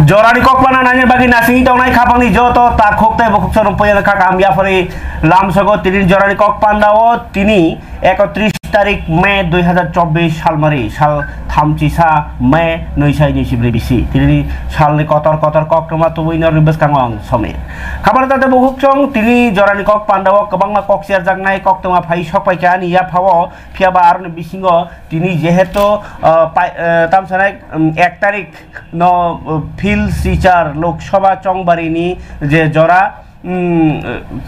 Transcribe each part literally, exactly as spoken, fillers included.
Jorani kok panda nangni bagwi nasingwi tongnai khapangni joto takhuk tei bukhuk chwrwng poyana kha kam yaphari lamsogo tini jorani kok panda o tini ekotris tarik May dui hazar chobbish salmari sal thamchisa May nui sai nui sibri bisi tini salni kotor kotor kok tongma tubui norni bwskango ang somir. Khabar tate bukhuk chwng tini jorani kok panda o kwbangma kok siarjaknai kok tongma phai sok paikha ani yaphao phiyaba aroni bisingo tini jehetu, ah, pai-, ah, tamsanai, um, ek tarik no, uh, Phil Sichar Lok Sabha Chongbarini je jora, um,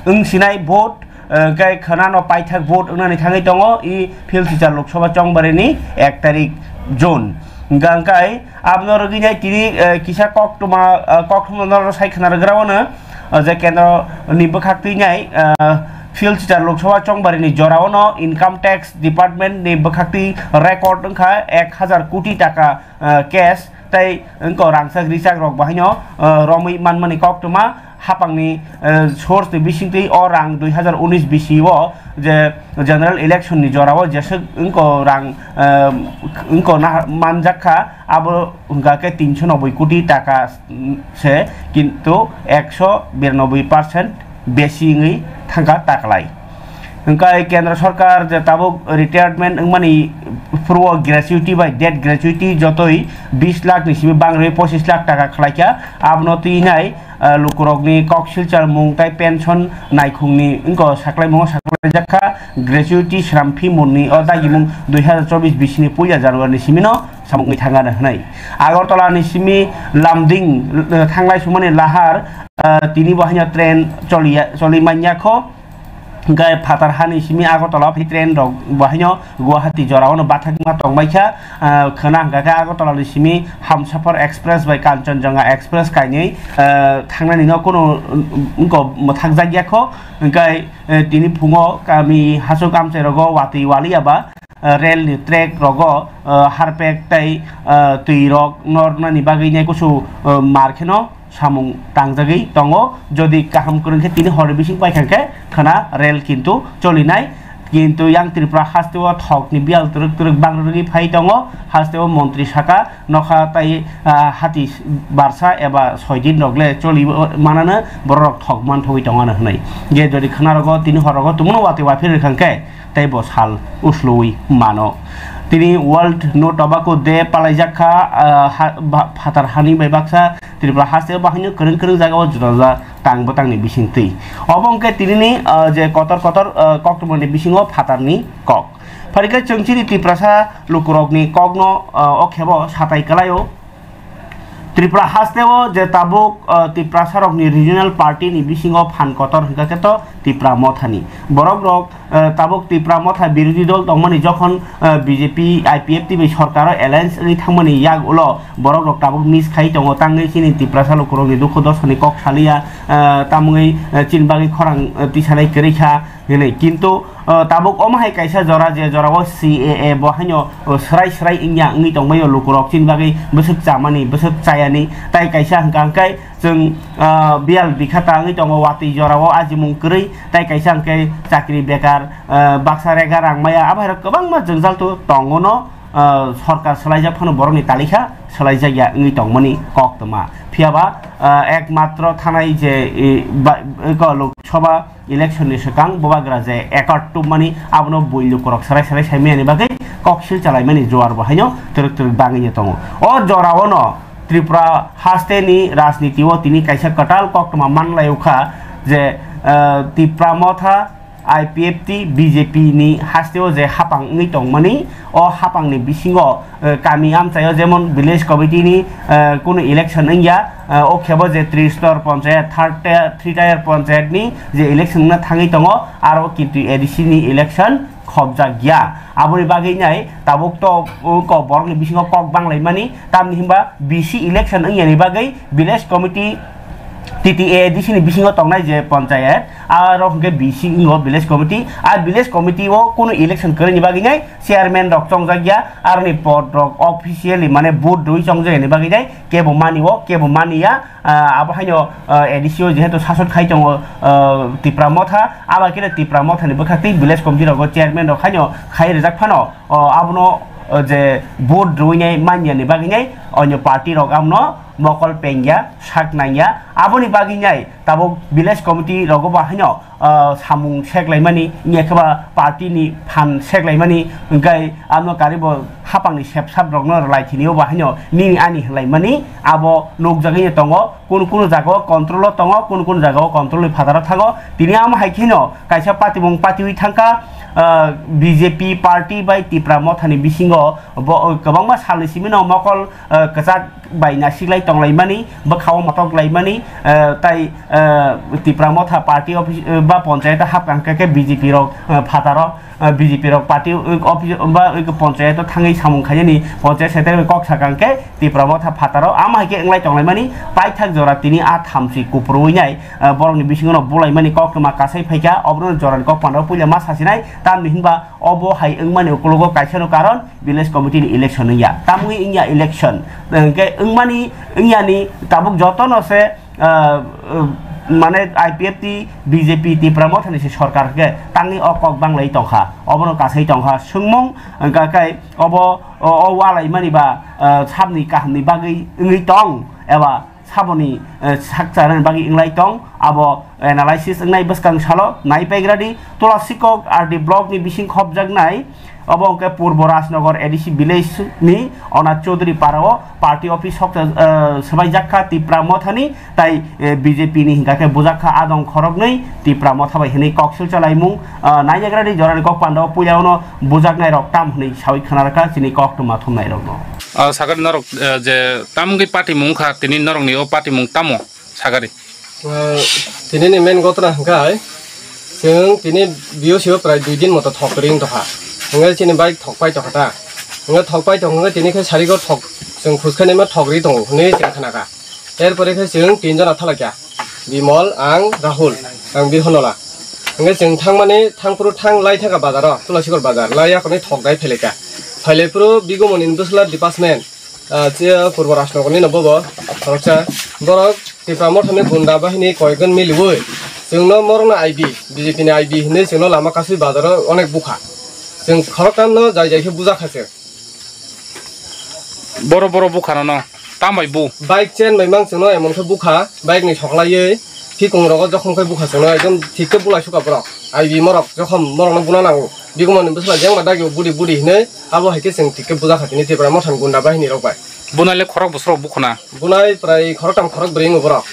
wng sinai vote, uh, khe khwnano paithak vote wngnani thangwi tongo i Phil Sichar Lok Sabha Chongbarini ek tarik June. Hwnkha hwnkhe abono rwgwi nai tini, uh, kisa koktwma, uh, koktwma norok sai khna rwgrao no, uh, je kendro ni bwkhak twi nai, uh, Phil Sichar Lok Sabha Chongbarini jorao no income tax department ni bwkhak twi record wngkha ek hazar koti taka, uh, cash tei wngkha rangchak richak rok bahaino, uh, romwi manmani koktwma hapangni, uh, source ni bisingtwi o rang dui hazar unis bisi o je general election ni jorao jeswk wngkha rang, uh, wngkha na manjak kha abo hwnkha khe tinso noboi koti taka, mm, se kintu ekso biranoboi percent besi wngwi thangkha taklai. Hwnkhe Kendra Sorkar je tabuk retirement wngmani phuru gratuity bai death gratuity jotoi bis lakh ni simi bangwi pochis lakh taka khlaikha. Abono twi nai, ah, lukurokni kok silchar mung tei pension naikhungni wngkha saklaimungo saklaijak kha gratuity sram fee mungni o dagimung dui hazar chobbish bisini puila January ni simino samung wngwi thangano hwnwi. Agartala ni simi Lumding, eh, thanglai sumani lahar, eh, tini bo haino train choliya, choli manya kho. Hwnkhe phatar hani simi Agartala phai train rok bo haino Guwahati jorao no bathakma tongbaikha. Eh, khwna hwnkha khe Agartala ni simi Hamsafar Express bai Kanchanjunga Express kainwi, eh, thangnani no kunu, mm, wngkha mwthakjakya kho. Hwnkhe, eh, tini phungo kami hachuk amchai rogo watwi waliya ba, eh, rail ni track rogo, eh, harpek tei, eh, twi rok nornani bagwi nai kusu, eh, mar kheno samung tangjagwi tongo. Jodi kaham kwrwng khe tini hor bising paikha khe khwna rail kintu cholinai. Kintu yang Tripura hasteo thokni biyal twrwk twrwk bangrwgwi phai tongo. Hasteo montri saka nokha tai, ah, hati barsa eba soi din rok le choli manano borok rok thok man thogwi tongo hwnwi. Je jodi khwna rogo tini hor rogo tumuno watwi waphir rwkha khe tei bo sal usluwi mano. Tini World No Tobacco Day palaijak kha, ah, ha-, ba-, phatar hani bai baksa Tripura haste o bahaino kwrwng kwrwng jagao juda juda tang bwtangni bisingtwi. Obo hwnkhe tinini, ah, je kotor kotor, ah, koktwmani bisingo phatarni kok. Phaikhe chwng chini Tiprasa lukurokni kokno, ah, o khebo satai kwlaio. Tripura hasteo je tabuk, ah, Tiprasarokni regional party ni bisingo phan kotor hwnkha khe to Tipra Mothani. Borok rok, ah, tabuk Tipra Motha birodhi dol tongmani jokhon, ah, B J P I P F T bai sorkaro alliance wngwi thangmani yak ulo borok rok tabuk miss khai tongo, tangwi chini Tiprasa lukurokni dukhu dosani kok saliya, ah, tamungwi, ah, chini bagwi khorang, ah, tisalai kwrwi kha. Hwnwi. Kintu, uh, tabuk omo hai kaisa jora, je jorao C A A bo haino, uh, swrai swrai wngya wngwi tongbaio lukurok chini bagwi bwswk chamani, bwswk chayani, tai kaisa hwnkha hwnkhe chwng, uh, biyal bikha ta wngwi tongo watwi jorao ajimung kwrwi, tai kaisa hwnkhe chakri bekar, uh, baksa rega rang maya, abo hai rok kwbangma jwngjal to tongo no, uh, sorkar swlaijak phano borokni talikha swlaijakya wngwi tongmani koktwma. Phiyaba, uh, ekmatro thanai je, i, ba, eko Lok Sabha election ni swkang bubagra je accord tubmani abono bui lukurok sarai sarai saimani bagwi koksil chalaimani juar bo haino twrwk twrwk bangwi tongo. O jorao no Tripura haste ni rajniti o tini kaisa kwtal koktwma manlai kha je, eh, Tipra Motha, I P F T, B J P ni haste o je hapang wngwi tongmani, o hapang ni bisingo eh, kami amchaio jemon village committee ni, eh, kunu election wngya, eh, o khebo je tristor ponchayat, third tier, three tier ponchayat ni je election wngna thangwi tongo, aro kintu A D C ni election khobjak ya. Aboni bagwi nai tabuk to, uh, ko borok ni bisingo kok banglaimani, tamni hinba B C election wngya ni bagwi village committee T T A D C ni bisingo tongnai je ponchayat, aro hwnkhe B C wngo village committee, a village committee o kunu election kwrwini bagwi nai chairman rok chongjak ya, aroni pod rok officially mane vote rwi chongjak yani bagwi nai kebo mani o, kebo mani ya, ah, abo haino, ah, A D C o jehetu sasot khai tongo, ah, Tipra Motha, abo khe Tipra Motha ni bwkhak tei village committee rogo chairman rok haino khai rijak phano, oh, abono o je vote rwinai manyani bagwinai onyo party rok amno mokol pengya, sak nangya. Aboni bagwinai tabuk village committee rogo bo haino, ah, samung seklaimani, wngya khe ba party ni phan seklaimani, hwnkhe amno karibo hapangni sepsap rokno rwlai thini o bo haino nini ani hinlaimani abo nukjagwi tongo. Kunu kunu jagao control o tongo, kunu kunu jagao control ni phataro thango. Tini amo hai kheno kaisa patimung patiwi thangkha, ah, B J P party bai Tipra Mothani bisingo bo, kwbangma salni simi no mokol, ah, kwchak bai nasiklai tonglaimani, bwkhao motok laimani, ah, tai, ah, Tipra Motha party office, ah, ba ponchayat hapkha hwnkhe B J P rok, ah, phataro. Ah, B J P rok party, uh, office ba, uh, ponchayat o thangwi samung khainani ponchayat secretary bai kok sakha hwnkhe Tipra Motha phataro ama hai khe wnglai tonglaimani paithak jora tini a thamchi kupurwi nai, ah, borokni bisingo no bulaimani koktwma kasai phaikha, oboroni jorani kok panda puila ma sasinai, tamni hinba obo hai wngmani ukologo kaisa no karon village committee ni election wngya, tamwi wngya election, hwnkhe wngmani, wngyani tabuk jotono se ah, ah, mane I P F T, B J P, Tipra Mothani se sorkar hwnkhe tangwi o kok banglai tongkha, obono kasai tongkha. Swngmung hwnkha khe obo, o, o walaimani ba, ah, sabni kahamni bagwi wngwi tong eba saboni, eh, sak chanani bagwi wnglai tong, abo analysis wngnai bwskang salo nai paigradi. Tulasikok R D block ni bising khopjaknai, obo hwnkhe Purbo Rajnagar A D C village ni Onath Chaudhuri Para o party office sokta, eh, swbaijak kha Tipra Mothani, tai, eh, B J P ni hwnkha khe bujak kha adong khoroknwi Tipra Motha bai hwnwi kok silchalaimung, eh, naiyagradi jorani kok panda o puila ono bujaknai rok tam hwnwi sawi khna rwkha chini koktwma thumnai rokno. O sakani norok, eh, je tamungwi party mung kha tini norokni o party mung tamo? Sagari. Ah, tini ni main gotna hwnkhe, chwng tini B O C o prai dui din moto thok ring tokha. Hwnkhe chini bike thok pai tokha ta. Hwnkhe thok pai tong hwnkhe tini khe sarigo thok, chwng khuskha nima thok ri tongo hwnwi chwng khna kha. Er pore khe chwng tin jona thalai kha. Bimol, ang, Rahul, ang Birhonola. Hwnkhe chwng thangmani thangphuru thang lai thangkha bazaro, Tulasikor bazar. Lai yakhorni thok dai phailai kha. Phailai phuru bigumoni bwsla department. Ah, che Purbo Rajnagarni no bobo khoroksa borok Tipra Mothani gunda bahini koyekjon miliwi chwngno morokno I B, B J P ni I B hinwi chwngno lama kasui bazaro onek bukha. Chwng khoroktham no jai jai khe bujak kha chwng. Boro boro bukha no no tambai bu. Bike chain bai mang chwngno emon khe bukha, bike ni soklaiwi. Phikung rogo jokhom khai bukha chwngno ekdom thik khe bulai suka borok. I B morok jokhom morokno buna nango. Bigumani bwsla jengma dagi budi budi hinwi abo hai khe chwng thik khe bujakha tini Tipra Mothani gunda bahini rok bai. Bunai le khorok bwswrok bukhuna? Bunai prai khoroktham khorok bwrwi wngo borok.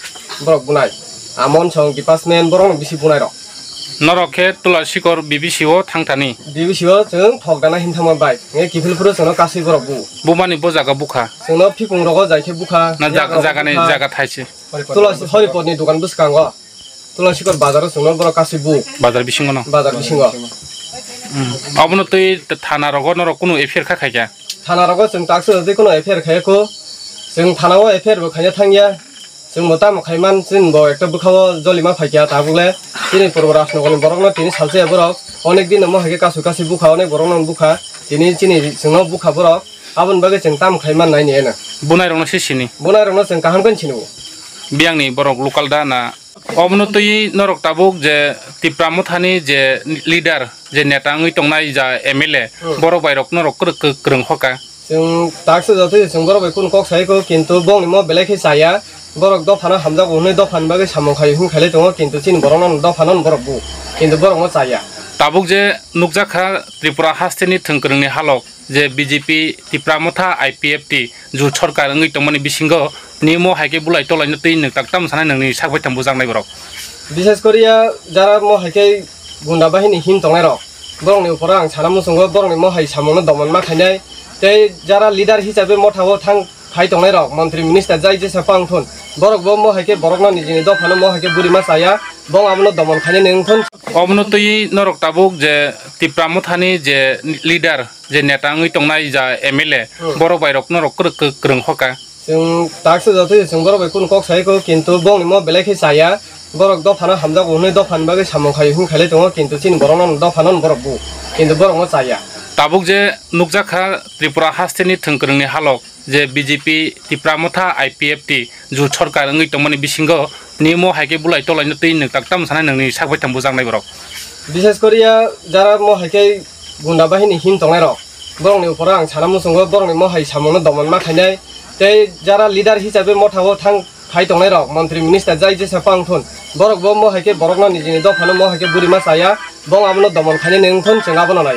Borok bunai. Amon song department borokno bisi bunai rok. Norok khe Tulasikor B B C o thangthani? B B C o chwng thok dana hin thangma bai. Nge kiphil phuru chwngno kasui borok bu. Bumani bo jaga bukha? Chwngno phikung rogo jai khe bukha. Na jaga, jagani bukha. Jaga thaise? Tulasi Horipotni dukan bwskango. Tulasikor bazaro chwngno borok kasui bu. Bazar bisingo no? Bazar bisingo. Hmm. Obono twi thana rogo norok kunu F I R kha khaikha? Thana rogo chwng taksa jatwi kunu F I R khaiya kho. Chwng thana o F I R bo khaina thangya. Chwng bo tamo khaiman chwng bo ekta bwkhao jolima phaikha tabukle. Chini Purbo Rajnagarni borokno tini salsaya borok. Onek din omo hai khe kasui kasui bukha, onek borokno bukha. Tini chini chwngno bukha borok. Aboni bagwi chwng tamo khaiman naini eno. Bunai rokno se sini? Bunai rokno chwng kaham khe sini bo. Biyangni borok local da na? Obono twi norok tabuk je Tipra Mothani je leader, je neta wngwi tongnai ja M L A, hmm, borok bai rok norok kwrwk kwrwng hoka. Chwng taksa jotoi chwng borok bai kunu kok sai kho, kintu bongni mo belai khe chaya. Borok dophano hamjago hwnwi dophani bagwi samung khai hwn khailai tongo, kintu chini borokno dophano borok bu, kintu borok mo chaya. Tabuk je nukjakha Tripura hasteni thwngkwrwngni halok, je B J P, Tipra Motha, I P F T jut sorkar wngwi tongmani bisingo nimo hai khe bulai tolaino twi nwk tak tamo sanai nwngni sak baithang bujaknai borok. Bishes koriya jara mo hai khe gunda bahini him tongnai rok, borokni uporo ang sana muchungo borokni mo hai samungno domon ma khainai. Tei jara leader hisabe mothao thang phai tongnai rok, montri minister jai jesa pang thun, borok bo mo hai khe borokno nijini dophano mo hai khe buri ma chaya, bong abono domon khainai nwng thun. Obono twi norok tabuk je Tipra Mothani je leader, je neta wngwi tongnai ja M L A, hmm, borok bai rok norok kwrwk kwrwng hoka. Chwng taksa jotoi chwng borok bai kunu kok sai kho, kintu bongni mo belai khe chaya, borok dophano hamjago hwnwi dophani bagwi samung khai hwn khailai tongo, kintu chini borokno dophano borok bu, kintu borok mo chaya. Tabuk je nukjakha Tripura hasteni thwngkwrwngni halok, je B J P, Tipra Motha, I P F T jut sorkar wngwi tongmani bisingo nimo hai khe bulai tolaino twi nwk tak tamo sanai nwngni sak baithang bujaknai borok. Bishes koriya jara mo hai khe gunda bahini him tongnai rok, Borokni uporo ang sana muchungo, borokni mohai samungno domon ma khainai. Tei jara leader hisabe mothao thang phai tongnai rok, montri minister jai jesa pang thun, borok bo mohai khe borokno nijini dophano mohai khe buri ma chaya, bo abono domon khainani wng thun, chwng abono nai.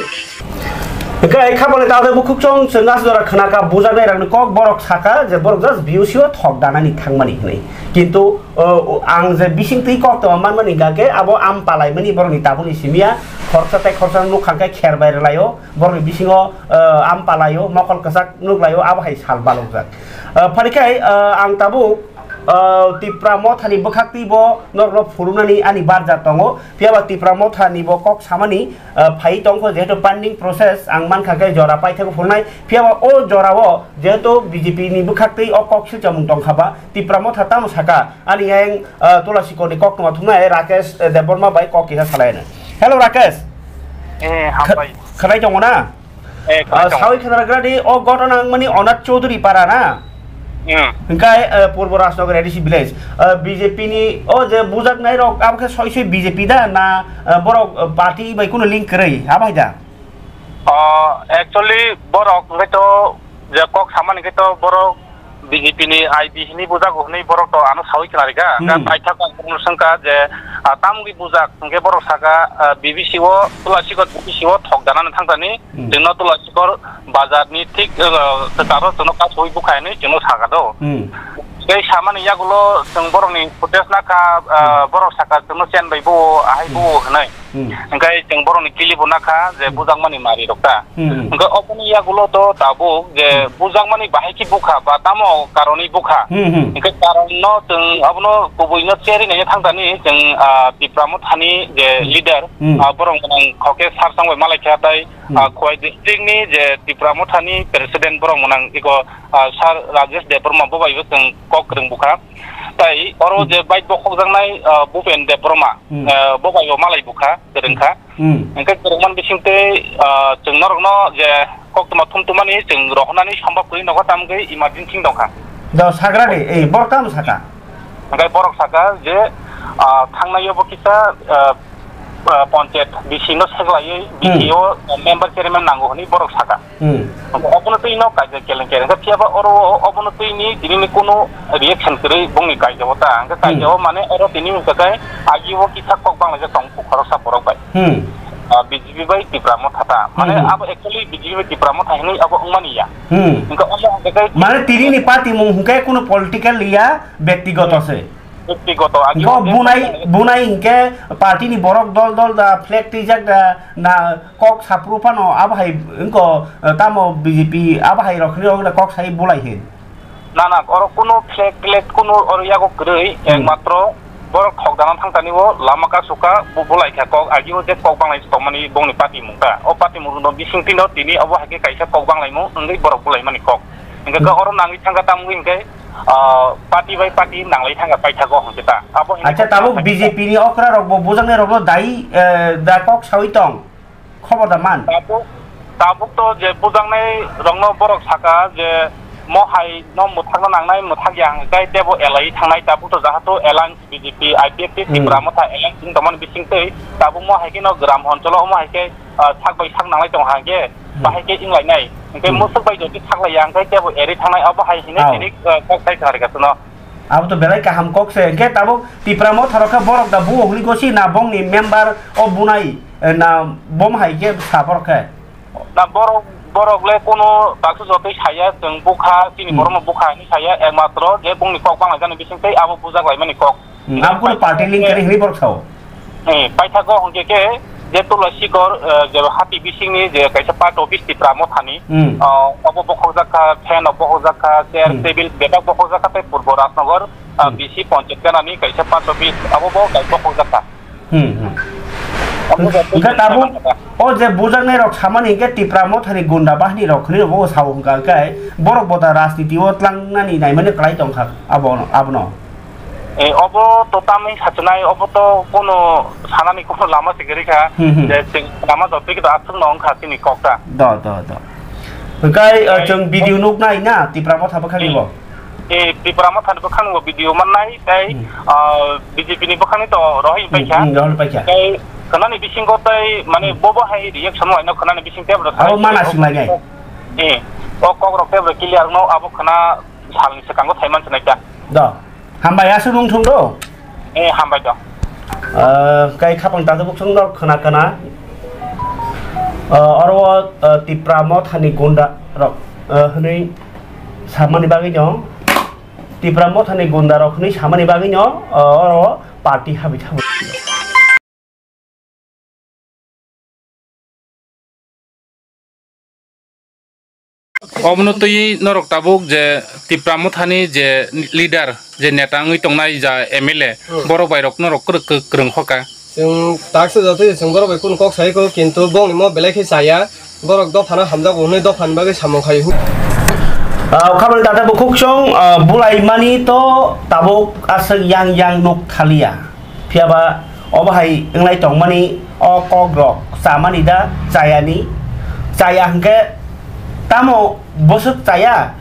Hwnkhe khabangni tangtwi bukhuk chwng, chwng aswk jora khna kha bujaknai rokni kok, borok saka je borok just B O C o thok danani thangmani hwnwi. Kintu, o, ang je bisingtwi kok tongma manmani hwnkha khe abo am palaimani borokni tabukni simi ya, khoroksa tei khoroksa nuk kha khe kher bai rwlaio. Borokni bisingo, ah, am palaio, mokol kwchak nuklaio, abo hai sal balokjak. Ah, phani khe, ah, ang tabuk, ah, Tipra Mothani bwkhaktwi bo norokno phurunani ani barja tongo. Phiyaba Tipra Mothani bo kok samani, ah, phai tongkho, jehetu pending process ang mankha khe jora paithakgo phurunai. Phiyaba o jorao jehetu B J P ni bwkhaktwi o kok silchamung tongkha ba, Tipra Motha tamo saka, ani ayang, ah, Tulasikorni koktwma thumnai Rakesh, eh, Debbarma bai kok kisa salaino. Hello Rakesh. Eh, hambai. Kha-, kharai tongo na? Eh, Ah, kharai tongo. Sawi khwnagradi o ghotona wngmani Onath Chaudhary para na? Hmm. Hwnkhe, eh, Purbo Rajnagar A D C village. Ah, B J P ni o je bujaknai rok abo khe soi soi B J P da na, eh, borok, eh, party bai kunu link kwrwi? Abo hai da? Ah, actually borok hwnkhe to je kok samani khe to borok B J P ni I B hwnwi bujago hwnwi borok to ano sawi khna rikha. Hmm. Hwnkhe paithak ang bono swngkha je, ah, tamogwi bujak? Hwnkhe borok saka, ah, B B C o, Tulasikorni B B C o thok danani thangtani, Hmm. chwngno Tulasikor bazarni thik, ah, kwcharo chwngno kasowi bukha hwnwi chwngno saka do. Hmm. Tei samani yagulo chwng borokni footage nakha, ah, Hmm. borok saka chwngno chen bai bo, ahai Hmm. bo hwnwi. Hmm. Hwnkhe chwng borokni kili bo nakha je Hmm. bujakmani mari rok ta. Hmm, hmm. Hwnkhe oboni yagulo to tabuk je Hmm. bujakmani bahai khe bukha ba tamo karoni bukha. Hmm, hmm. Hwnkhe karon no chwng abono kubui no cherwi naina thangtani chwng, ah, Tipra Mothani je Hmm. leader, Hmm. ah, borok gwnang khokhe sar sangbai malaikha tai, Hmm. ah, Khowai district ni je Tipra Mothani president borok gwnang iko, ah, sir Rajesh Debbarma bo bai bo chwng kok kwrwng bukha. Tai oro Hmm. je bike bokhokjaknai, ah, Bhupen Debbarma, Hmm. ah, bo bai bo malai bukha, kwrwng kha. Hmm. Hwnkhe kwrwngmani bisingtwi, ah, chwng norokno je koktwma thumtumani chwng rohornani sombab kwrwi nokha, tamgwi emergency tongkha. Do sagra de, ei, borok tamo saka? Hwnkhe borok saka je, ah, thangnai obo kisa, ah, ah, ponchayat B C no seglaiwi Hmm. B C o member chairman nango hwnwi borok saka. Hmm. Obono twi no kaijak keleng keleng khe, phiya ba oro obono twi ni tini ni kunu reaction kwrwi bongni kaijak o ta. Hwnkhe Hmm. kaijak o mane oro tini hwnkhe kai agi o kisa kok banglaijak tong khoroksa borok bai. Hmm. Ah, B J P bai Tipra Motha ta. Mane Hmm, hmm. abo actually B J P bai Tipra Motha hinwi abo wngmani ya. Hmm. Hwnkhe omo hwnkhe kai Mane tini ni party mung hwnkhe kunu political ya, bektigoto se. Bektigoto, agi Bo o bunai, bunai hwnkhe party ni borok dol dol da, flag twijak da, na kok saphuru phano abo hai wngko, eh, tamo B J P abo hai rok hinwi rok da kok sai bulai hin. Na, na, oro kuno flag, flag kuno oro yago kwrwi, Hmm. ekmatro borok thok dana thangtani o lama kasuka bu-, bulai kha kok, agi o je kok banglai tongmani bongni party mung ta. O party mung no bising tino tini obo hai khe kaisa kok banglaimung wngwi borok bulaimani kok. Hwnkhe Hmm. oro nangwi thangkha tamwi hwnkhe ah, party bai party nanglai thangkha paithago hwnkhe ta. Abo hwnwi Acha, kok tabuk thangkha. B J P ni okra rok bo bujaknai rok no dai, eh, da kok sawi tong. Khobor da man. Tabuk, tabuk to je bujaknai rok no borok saka je mo hai no mwthakna nangnai, mwthak ya hwnkhe tei tebo elai thangnai, tabuk to jahato alliance B J P, I P F T, Hmm. Tipra Motha alliance wng tongmani bising twi tabuk mo hai khe no gram honcholo omo hai khe ah, sak bai sak nanglai tong hang khe, Hmm. bahai khe wng lainai. Hwnkhe Hmm. musuk bai jodi sak lai ya, hwnkhe tebo eri thangnai, abo hai hinwi Au. tini, ah, kok sai thari ka suno. Abo to belai kaham kok se. Hwnkhe tabuk Tipra Motha rok khe borok da buo hwnwi gosi na bongni member o bunai, eh, na bom hai khe sa borok khe? Na borok, borok le kuno baksa jotoi saya, chwng bukha, chini Hmm. borokno bukha hinwi saya, ekmatro je bongni kok banglaijani bising tei abo bujak laimani kok. Hmm, abo kuno party link kwrwi hinwi borok sao. Eh, paithago hwnkhe khe je Tulasikor, eh, je hati bisingni je kaisa part office Tipra Mothani, Hmm. ah, obo bokhokjak kha, fan rok bokhokjak kha, chair, Hmm. table bebak bokhokjak kha, tei Purbo Rajnagar, ah, Hmm. B C Panchayat ganani kaisa part office abo bo kai bokhokjak kha. Hmm, hmm. Obo Hwnkhe tabuk o je bujaknai rok samani hwnkhe Tipra Mothani gunda bahini rok hinwi bo sao hwnkha, hwnkhe borok bo da rajniti o tlangnani naimani kwlai tongkha abo, abono. Eh, obo to tamni sachinai, obo to kono sanani kono lama se kwrwi kha, Hmm, hmm. je chwng lama jotoi khe to aswk no wngkha chini kok ta. Do, do, do. Hwnkhe, eh, Ai, chwng video nuknai na Tipra Motha bwkhani bo? Eh, Tipra Mothani bwkhani bo video mannai, tei, Hmm. ah, B J P ni bwkhani to rohorwi Hmm, paikha. Hmm, rohorwi paikha. Tei Khwnani bisingo tei, mane, Hmm. bobo hai reaction waino khwnani bising tebro Abo sai mana se singlai nai. Eh, o kokrok tebro clear no abo khwna salni swkango thaiman se naikha. Do. Hambai aswk nung thung do. Eh, hambai do. Ah, kai khapang tata buksung do khwna khwna. Ah, oro, ah, Tipra mothani gunda rok, ah, hwnwi samani bagwi no. Tipra mothani gunda rok hwnwi samani bagwi no, ah, oro party habi thabu. Obono twi norok tabuk je Tipra mothani je leader, je neta wngwi tongnai ja M L A, Hmm. borok bai rok norok kwrwk kwrwng hoka. Chwng taksa jotoi chwng borok bai kunu kok sai kho, kintu bongni mo belai khe chaya. Borok dophano hamjago hwnwi dophani bagwi samung khai. Ah, khabangni tata bukhuk chwng, ah, bulaimani to tabuk aswk yang yang nuk thaliya. Phiya ba obo hai wnglai tongmani o kokrok chamani da chayani? Chaya hwnkhe tamo bwswk chaya?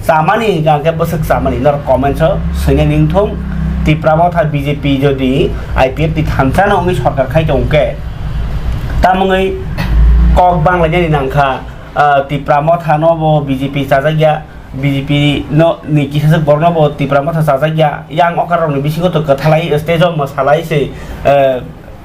Chamani hwnkha hwnkhe bwswk chamani? Norok comments o swinai ning thung. Tipra motha B J P jodi I P F T thansa no wngwi sorkar khai tong khe, tamungwi kok banglainani nangkha, ah, Tipra motha no bo B J P chajak ya. B J P no ni kisa borok no bo Tipra motha chajak ya, yang okar rok ni bisingo to kwthalai stage o mwsalai se, eh,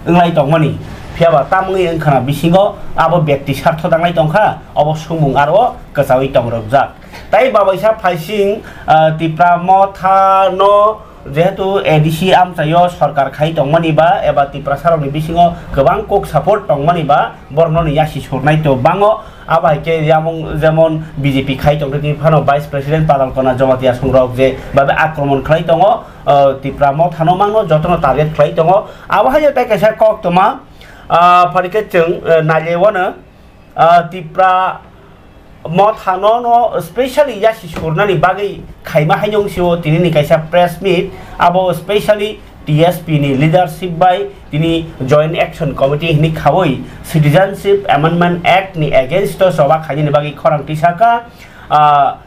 wnglai tongmani. Phiya ba tamungwi wngkha na bisingo abo bekti sartho danglai tongkha, obo sumung aro kwchaui tong rwkjak. Tai babaisa phaising, eh, Tipra motha no jehetu A D C amchaio sorkar khai tongmani ba eba Tiprasa rokni bisingo kwbang kok support tongmani ba, borokno ni yasi surnai to bango. Abo hai khe yamung jemon B J P khai tongtwi phano Vice President Padal Kona Jamatia songrok je babe akromon khlai tongo, ah, Tipra mothano mangno jotono target khlai tongo. Abo hai tai kaisa kok toma, ah, phari khe chwng, eh, nailewano, ah, Tipra mothano no specially yasi surnani bagwi khaima haino wngsi o tini ni kaisa press meet, abo specially T S P ni leadership bai tini Joint Action Committee hini khaui Citizenship Amendment Act ni against o choba khainani bagwi khorang tisaka, ah,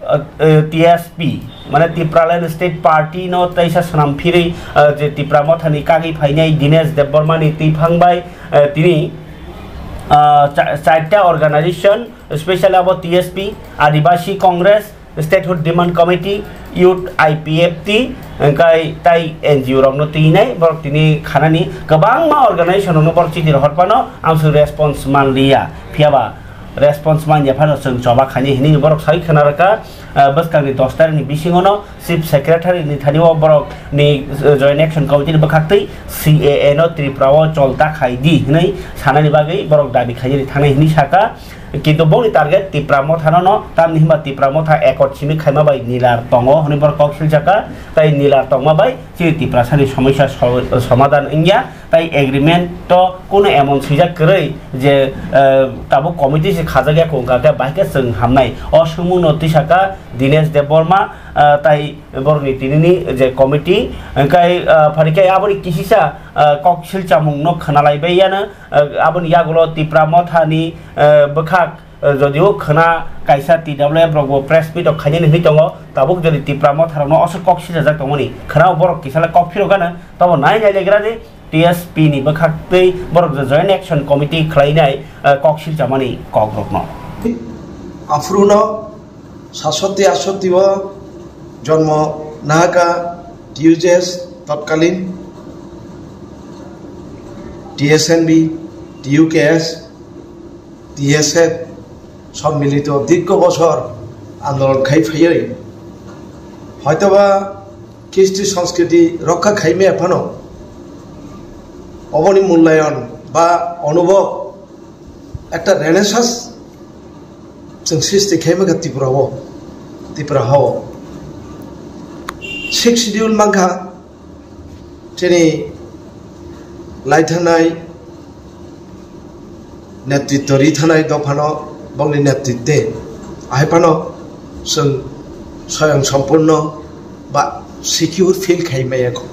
ah, eh, T S P, mane Tipraland State Party no teisa swnam phirwi, ah, je Tipra mothani kagwi phainai Dinesh Debbarma ni twiphang bai, eh, tini, ah, cha-, charta organization, specially abo T S P, Adibasi Congress, Statehood Demand Committee, Youth I P F T, hwnkhe tai N G O rokno twinai, borok tini khanani kwbangma organization rokno borok chiti rohor phano amswk response manliya. Phiya ba response manya phano chwng choba khaini hwnwi borok sai khwna rwkha. Ah, bwskangni dos tarikni bisingono Chief Secretary ni thani o borok ni, eh, Joint Action Committee ni bwkhaktwi C A A no Tripura o cholta khai di hwnwi sanani bagwi borok dabi khainani thangnai hwnwi saka. Kintu bongni target Tipra mothano no, tamni hwnba Tipra motha accord simi khaima bai nilar tongo hwnwi borok kok silchaka, tai nilar tongma bai chini Tiprasani somosya so-, somadhan wngya, tai agreement to kuno emon swijak kwrwi je, eh, tabuk committee se khajak ya kung kha khe bahai khe chwng hamnai. O swngmung no tisaka Dinesh Debbarma, eh, tai borokni tinini je committee, hwnkhe, eh, phari khe aboni kisisa, eh, kok silchamungno khwnalai bai yano, eh, aboni yagulo Tipra mothani, eh, bwkhak, eh, jodio khwna kaisa T W F rokbo press meet rok khainani hwnwi tongo, tabuk jodi Tipra motha rokno aswk kok siljak tongmani khwnao borok kisala kok phirok gana, tobo nai nai legra di T S P ni bwkhak tei borok je Joint Action Committee khlainai, eh, kok siljamani kok rokno. Aphuru no sasoti asoti o jonmo nahaka T U J S totkalin, T S N B, T U K S, T S F sommilito dirgho bosor andolon khai phaiwi hoitoba kristi sanskriti rokha khaimaya phano oboni mulayon ba onubhob ekta renaissance chwng sristi khaimaka Tripura o, Tripura ha o. Sixth Schedule mankha chini laithanai netritwo ri thanai dophano bongni netritwe ahai phano chwng soyang sompurno ba secure feel khai maya kho.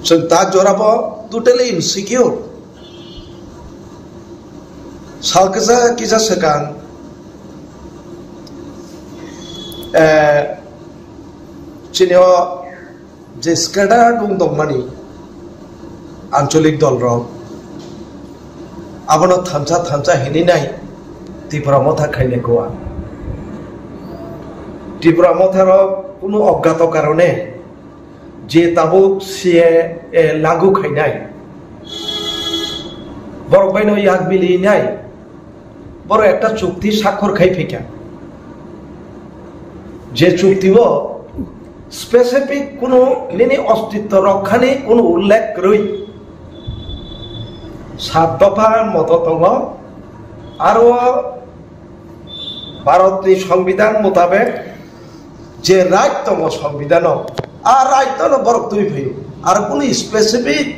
Chwng ta jorabo totally insecure. Sal kisa kisa swkang, eh, chini o je scattered wng tongmani, ancholik dolrok abono thansa thansa hinwi nai Tipra Motha khainai kuwa. Tipra Motharok kunu obgato karone je tabuk C A A lagu khainai, borok baino yak mili nai, borok ekta chukti sakhor khai phaikha. Je chukti o specific kunu nini ostitto rokhani kunu ullekh kwrwi. Sat dopha moto tongo, aro Bharatni Songbidan mutabek je right tongo Songbidano, a right no borok twi phaio. Aro kunu specific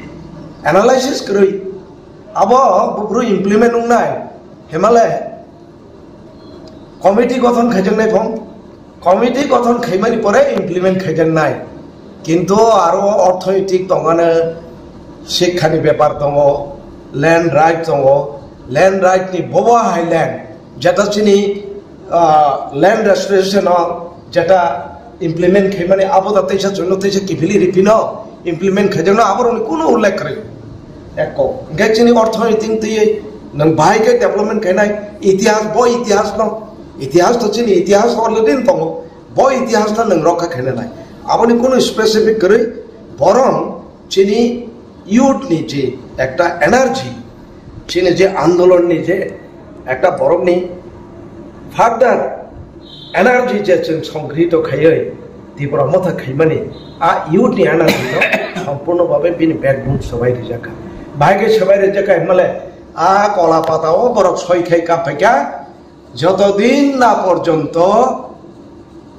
analysis kwrwi abo buphuru implement wngnai hemale committee gothon khaijaknai phong. Committee gothon khaimani pore implement khaijaknai. Kintu aro orthoitik tongmani, sikhani bepar tongo, land right tongo, land right ni bobo hai land, jeta chini, ah, land restoration o jeta implement khaimani abo da teisa chwngno teisa kiphilwi ripino implement khaijakno aborokni kunu ullekh kwrwi. Ekko, hingke chini orthoitik twi nwng bahai khe development khainai itihas, bo itihas no, itihas to chini itihas already tongo, bo itihas no nwng rokha khaina nai. Aboni kunu specific kwrwi, borong chini youth ni je ekta energy, chini je andolon ni je ekta borok ni further energy je chwng songgrihito khaiwi Tipra Motha khaimani, a youth ni energy no sompurno babe bini backbone swbai rijak kha. Bahai khe swbai rijak kha himale a kola pata o borok soi khai kap phaikha, joto din na porjonto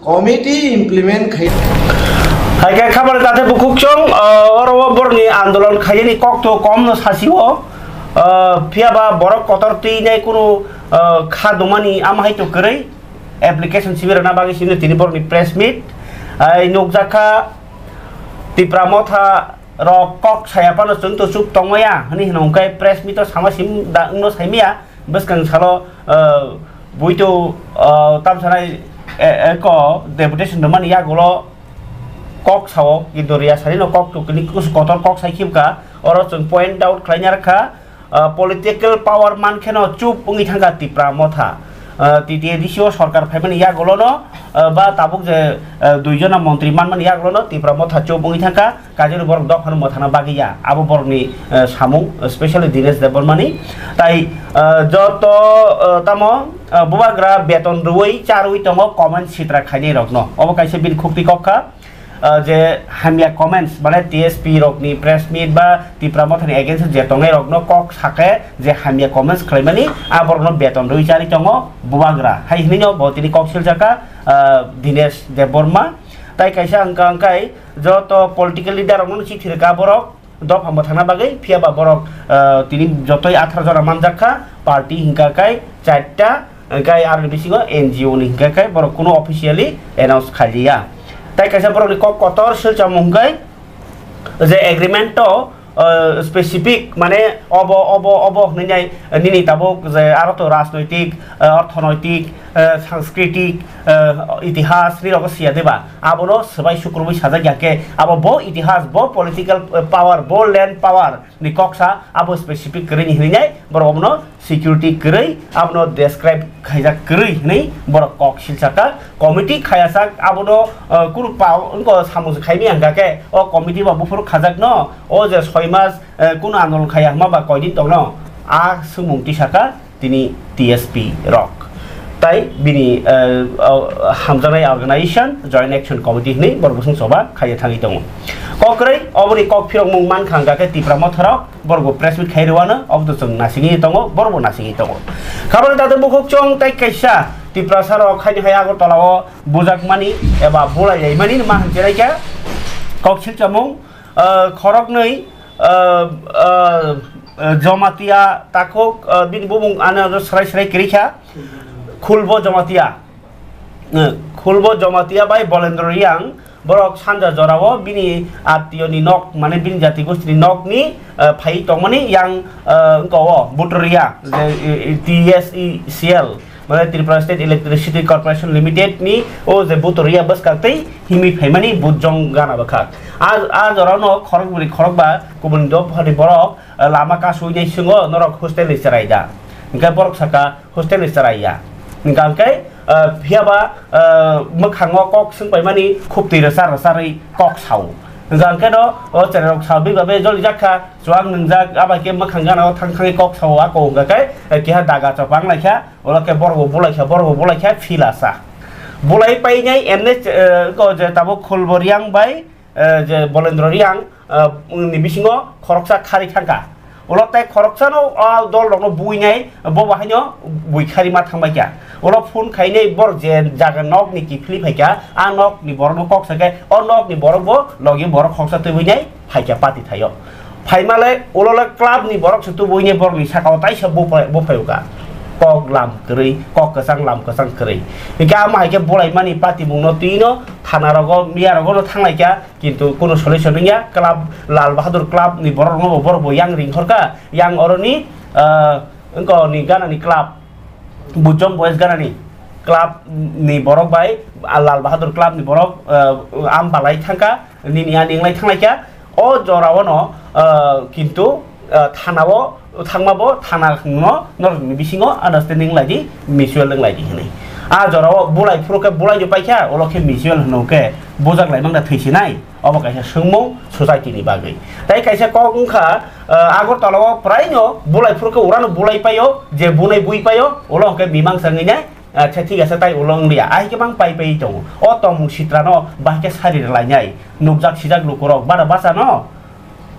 committee implement khai. Hai khe khabar tate bukhuk chwng, uh, oro o borni andolon khaiyani kok to kom no sasi o, uh, phiya ba borok kotor twi nai kunu, uh, kha dumani ama hai to kwrwi. Application simi rwna bagwi simi tini borokni press meet. Ai nukjakha Tipra Motha rok kok saya phano chwng to chup tongmaya hwnwi hwnwi hwnkhe press meet o sama sim da wngno saimaya bwskang salo, ah, buito, ah, tamsanai, eh, eko deputation rwmani yagulo kok sao kintu Riya Sari no kok to kini kus kotor kok sai khibka oro chwng point out khlaina rwkha. Ah, political power man kheno chup wngwi thangkha Tipra Motha. Ah, T T A D C o sorkar phaimani yagulono, ah, ba tabuk je, ah, duijona montri manmani yagulono Tipra Motha chup wngwi thangkha, kajini borok dophano mwthana bagwi ya. Abo borokni, ah, samung, specially Dinesh Debbarmani. Tai, ah, joto, ah, tamo, ah, bubagra beton rwui charwi tongo comment sitra khainai rokno. Obo kaisa bini khukti kok kha. Ah, je hamya comments, mane T S P rokni press meet ba Tipra Mothani against je tongnai rokno kok sakhe je hamya comments khlaimani, a borokno beton rwi chari tongo bubagra. Hai hinwi no bo tini kok siljaka, ah, Dinesh Debbarma. Tai kaisa hwnkha hwnkhe joto political leader rokno chithi rwkha borok. Dopha mwthangna bagwi, phiya ba borok, ah, tini jotoi atharo jora manjak kha, party hingka kai charta, hingkai aroni bisingo N G O ni hingka kai borok kuno officially announce khailiya. Tai kaisa borokni kok kotor silchamo hingkai je agreement to, ah, specific mane obo, obo, obo hwnwi nai nini tabuk je aro to rajnoitik, ah, orthonoitik, ah, sanskritik, ah, itihas ni rogo siya deba. Abono swbai sukrubui sajak ya khe, abo bo itihas, bo political, eh, power, bo land power ni kok sa, abo specific kwrwi ni hinwi nai, borok obono security kwrwi, abono describe khaijak kwrwi hinwi borok kok silsaka, committee khayajak, abono, eh, kunu pa-, wngko samung se khaimya hwnkha khe, o committee bo buphuru khajak no, o je soi mas, eh, kunu andolon khaya hwnma ba koi din tongno, a swngmung tisaka, tini T S P rok. Tai bini, eh, oh, hamjaknai organization Joint Action Committee hinwi borok bwswng choba khaiya thangwi tongo. Kok kwrwi oboni kok phirokmung mankha hwnkha khe Tipra Motha rok borok bo press meet khai rwano, obo to chwng nasingwi tongo, borok bo nasingwi tongo. Khabangni tatung bukhuk chwng tai kaisa Tiprasa rok haino hai Agartala o bujakmani eba bulai laimani ma hwnchilai kha kok silchamung, eh, khoroknwi, ah, ah, ah, Jamatia takhuk, ah, bini bumung ano srai srai kwrwi kha. Khulbo Jamatia. Eh, Khulbo Jamatia bai Bolendro Riang borok sanja jorao bini attiyo ni nok, mane bini jati gosti ni nok ni, ah, phai tongmani yang, ah, wngka o Butoria, je, eh, eh, T S E C L. mane Tripura State Electricity Corporation Limited ni o je butoriya bwskang tei himwi phaimani bujong gana bwkha. A, a jorano khorokbri khorokba kubun dophani borok, eh, lama kasui nai singo norok hostel ni cherai da. Hingke borok saka hostel ni cherai ya. Hingka hingke, eh, phiyaba, eh, mwkhango kok swng paimani khuptwi rwchar rwcharwi kok sao. Hingka hingke no o cherai rok sao bigbabe joli jak kha. Chuwak nwngjak, abai khe mwkhang gana o thang thangwi kok sao, ako wngkha khe, eh, keha daga chopang lai kha, ulo khe borok bo bulai kha, borok bo bulai kha, phila sa. Bulai painai emne, eh, ko je tabuk Khulbo Riang bai, eh, je Bolendro Riang, eh, ni bisingo khoroksa khari thang kha. Ulo tei khoroksa no, ah, dol rok no buinai, bo bahaino bui khari ma thang bai kha. Ulo phone khainai borok je jaga nok ni kiphilwi phai kha, a nok ni borok no kok sa khe, o nok ni borok bo logi borok khoroksa twiwi nai. Phaikha party thaio. Phaimale ulole club ni borok se tubuine borok ni sakao taisa buphai, buphai uka. Kok lam kwrwi, kok kwchang lam kwchang kwrwi. Hingke ama haikhe bulaimani party mungno twino thana rogo, miya rogo no thanglaikha, kintu kuno solution wngya. Club, Lal Bahadur club ni borok no borok bo yang ringkhorkha, yang oroni, ah, wngko ni gana ni club. Bujong Boys ganani club ni borok bai, ah, Lal Bahadur club ni borok, ah, am balai thangkha, nini ani wnglai thanglaikha. O jorao no, ah, kintu, ah, thana o thangma bo thana no norok ni bisingo understanding lai di, mutual wng lai di hinwi. A jorao bulai phuru khe bulai no paikha, ulo khe mutual hwno khe bujak lai mangda thwisinai. Obo kaisa swngmung society ni bagwi. Tai kaisa kok wngkha, ah, Agartala o praino bulai phuru khe urano bulai paio, je bunai bui paio, ulo hwnkhe mimang sangwi nai, ah, khe thik ase tai ulo wngya. Ahai khe mang pai pai tongo. O tongmung sitra no bahai khe sari rwlai nai. Nukjak sijak lukurok bada basa no.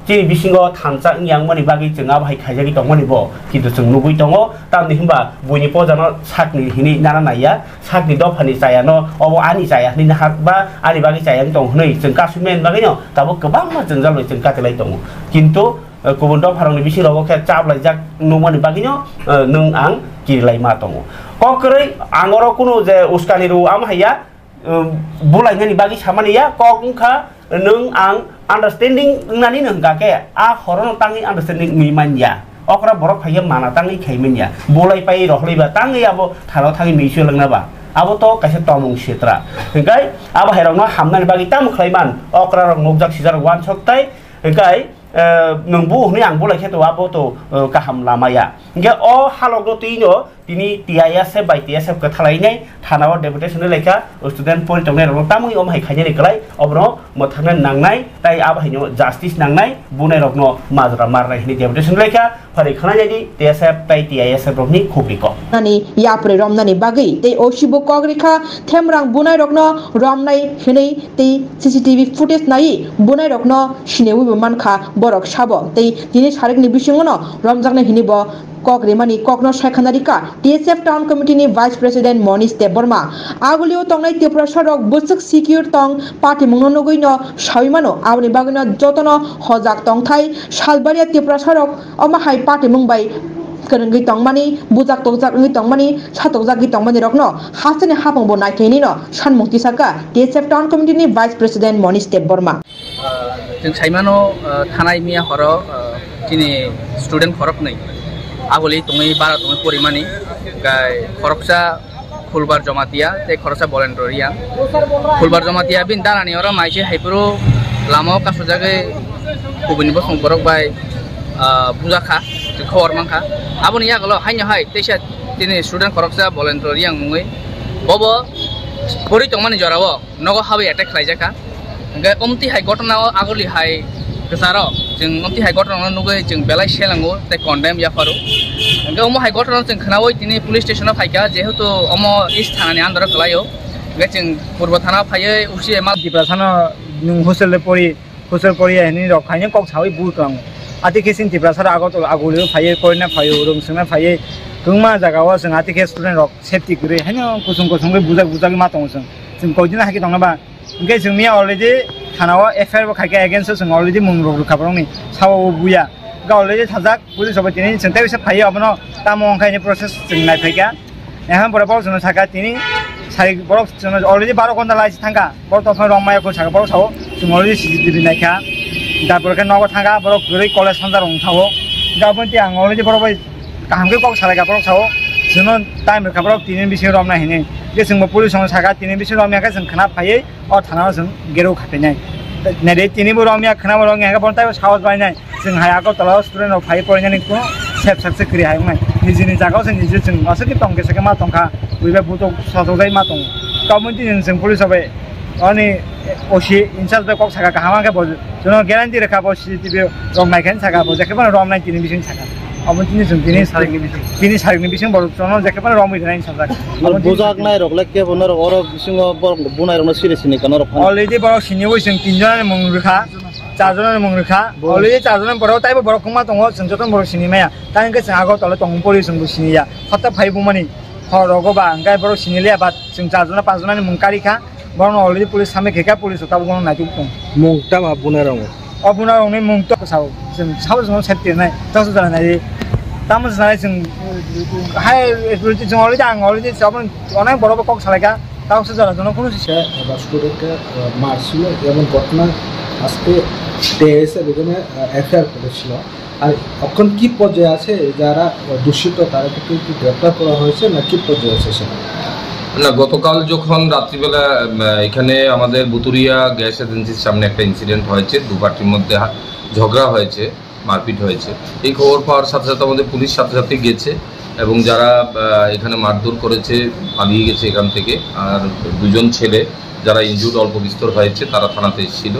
Chini bisingo thansa wngya wngmani bagwi chwng abo hai khaijagwi tongmani bo. Kintu chwng nugwi tongo, tamni hwnba buini poja no sakni hinwi nana naiya. Sakni dophani chaya no, obo ani chaya hinwi nahar ba ani bagwi chaya wng tong hinwi chwng kasumya ni bagwi no tabuk kwbangma jwngjal bai chwng katilai tongo. Kintu, eh, kubun dopha rokni bising rogo khe chaplaijak nukmani bagwi no, eh, nwng ang kirilai ma tongo. Kok kwrwi ang oro kunu je uskani rw ama haiya, eh, bulainani bagwi samani ya, kok wngkha nwng ang understanding wngnani no hwnkha khe, a horono tangwi understanding wngwi man ya. Okra borok phai khe mana tangwi khai man ya. Bolai pai rohorwi ba tangwi abo tharo thangwi mui sui lwngna ba. Abo to kaisa tomung sitra. Hwnkhe abo hai rokno hamnani bagwi tamo khlai man? Okra rok nukjak sijak rok uansuk tai. Hwnkhe, eh, nwng bu hwnwi ang bolai khe to abo to, eh, kaham lama ya. Hwnkhe o halok no twi no Tini T I S F bai T S F kwthalainai thana o deputation lekha student pori tongnai rokno tamwi omo hai khainani kwlai obono mwthangna nangnai tai abo haino justice nangnai bunai rokno majra marnai hwnwi deputation lekha phari khwlainai di T S F tai T I S F rokni khukri kok. Nani yapri romnani bagwi tei osibo kok rikha themrang bunai rokno romnai hwnwi tei C C T V footage nai bunai rokno sinewi bo mankha borok sabo tei tini sarikni bisingono romjaknai hwnwi bo kok rimani kokno saikha narikha T S F Town Committee ni Vice President Monish Debbarma. Agulio tongnai Tiprasa rok bwswk secure tong patimungno nugwi no sawi mano, aboni bagwino jotono hojak tongthai. Salbaria Tiprasa rok omo hai patimung bai kwrwngwi tongmani, bujak tokjak wngwi tongmani, satokjagwi tongmani rokno hasteni hapung bo naithai hinwi no sanmung tisaka T S F Town Committee ni Vice President Monish Debbarma. Ah, chwng saimano, ah, thanai miya horo, ah, chini student khoroknwi aguli tongwi bara tongwi porimani, gai khoroksa Khulbar Jomatia tei khoroksa Bolendro Riang. Khulbar Jomatia bini darani oro maise haipuru lama o kasujagwi kubuni bosong borok bai, ah, bujakha, chwng khobor mankha. Aboni yagulo haino hai teisa chini student khoroksa Bolendro Riang mungwi bobo pori tongmani jorao nogo habwi attack khlaijakha. Hwnkhe omtwi hai ghotona o aguli hai kwcharo chwng omtwi hai ghotona no nugwi chwng belai selango tei condemn yapharo. Hwnkhe omo hai ghotona chwng khnaui tini police station o phaikha, jehetu omo East thana ni under o kwlaio. Hwnkhe chwng Purbo thana o phaiwi usi mal Tiprasa no nwng hostel le pori, hostel pori ya hinwi rok khaini kok saui bui klango. Ati khe chwng Tiprasa rok Agartala aguli o phaiwi korina phaiwi rwng swngna phaiwi kwbangma jaga o chwng ati khe student rok safety kwrwi haino kusung kusung khe bujak bujak ma tongo chwng. Chwng koi din hai khe tongna ba. Hwnkhe chwng miya already thana o F I R bo khaikha against o chwng already mung rok rwkha borokni sao o buya. Hwnkhe already thajak police rok bai tini chwng tei bisa phaiwi abono tamo wngkha ini process chwng nai phaikha. Ehan borok borok chwngno sakha tini sai borok chwngno already baro ghonta lai thangkha. Borok tongthok rok maya kho sakha borok sao chwng already C C T V naikha. Da borok khe nogo thangkha borok kwrwi college sanjak rok wngkha o. Hwnkhe aboni tei ang already borok bai kaham khe kok salaikha borok sao. Chwngno time rwkha borok tini bisingo romnai hinwi. Hwnkhe chwngbo police rokno sakha, tini bisingo romya khe chwng khna phaiwi o thana o chwng gero khatinai. Naidi tini bo romya, khna bo romya hwnkhe bono taibo sahos bainai. Chwng hai Agartala o student rok phaiwi porinani kuno sep sak se kwrwi hai wngnai. Nijini jaga o chwng niji chwng aswk khe tong khe sakhe ma tongkha. Buibai butok sojokjai ma tongo. Tabukni tini chwng police rok bai ani O C in charge bai kok sakha kaham khe bo jono guarantee rwkha bo C C T V rok nai khe sakha bo jekhe bono romnai tini bising sakha. Abo tini chwng tini sarikni bising. Tini sarikni bising borok jono jekhe bono romwi rwnai sajak. Abo tini bujak nai rok le kebo norok oro bisingo borok bunai rokno siri sini kano rok phano. Already borok sini oi chwng tin jona ni mung rwkha, char jona ni mung rwkha. Bo- Already char jona ni borok taibo borok kwma tongo chwng joto borok sini maya. Tang khe chwng Agartala tong pori chwng bo sini ya. Hota phai bumani hor rogo ba hwnkhe borok sini le ba chwng char jona panch jona ni mung kari kha. Borokno already police samai khe kha, police rok tabuk bono naituk tong. Mung tama bunai rokni? O bunai rokni mung to sao, chwng sao chwng safety nai, to se jana nai. Tamo se nai chwng, hai, authority chwng already ang already sabon onek borok kok salai kha, tamo se jana jono kunu se. এবার স্টুডেন্টকে মারছিল, এমন ঘটনা আজকে পেয়েছে, এখানে এফআইআর করেছিল। আর এখন কি পর্যায়ে আছে যারা দূষিত, তারা কি, কি গ্রেপ্তার করা হয়েছে না কি পর্যায়ে আছে সেটা? না, গতকাল যখন রাত্রিবেলা, উম, এখানে আমাদের বুতুরিয়া গ্যাস এজেন্সির সামনে একটা ইনসিডেন্ট হয়েছে, দু পার্টির মধ্যে হা-, ঝগড়া হয়েছে, মারপিট হয়েছে। এই খবর পাওয়ার সাথে সাথে আমাদের পুলিশ সাথে সাথে গেছে এবং যারা, আহ, এখানে মারধর করেছে, পালিয়ে গেছে এখান থেকে। আর দুজন ছেলে যারা ইনজুর্ড অল্প বিস্তর হয়েছে, তারা থানাতে এসেছিল।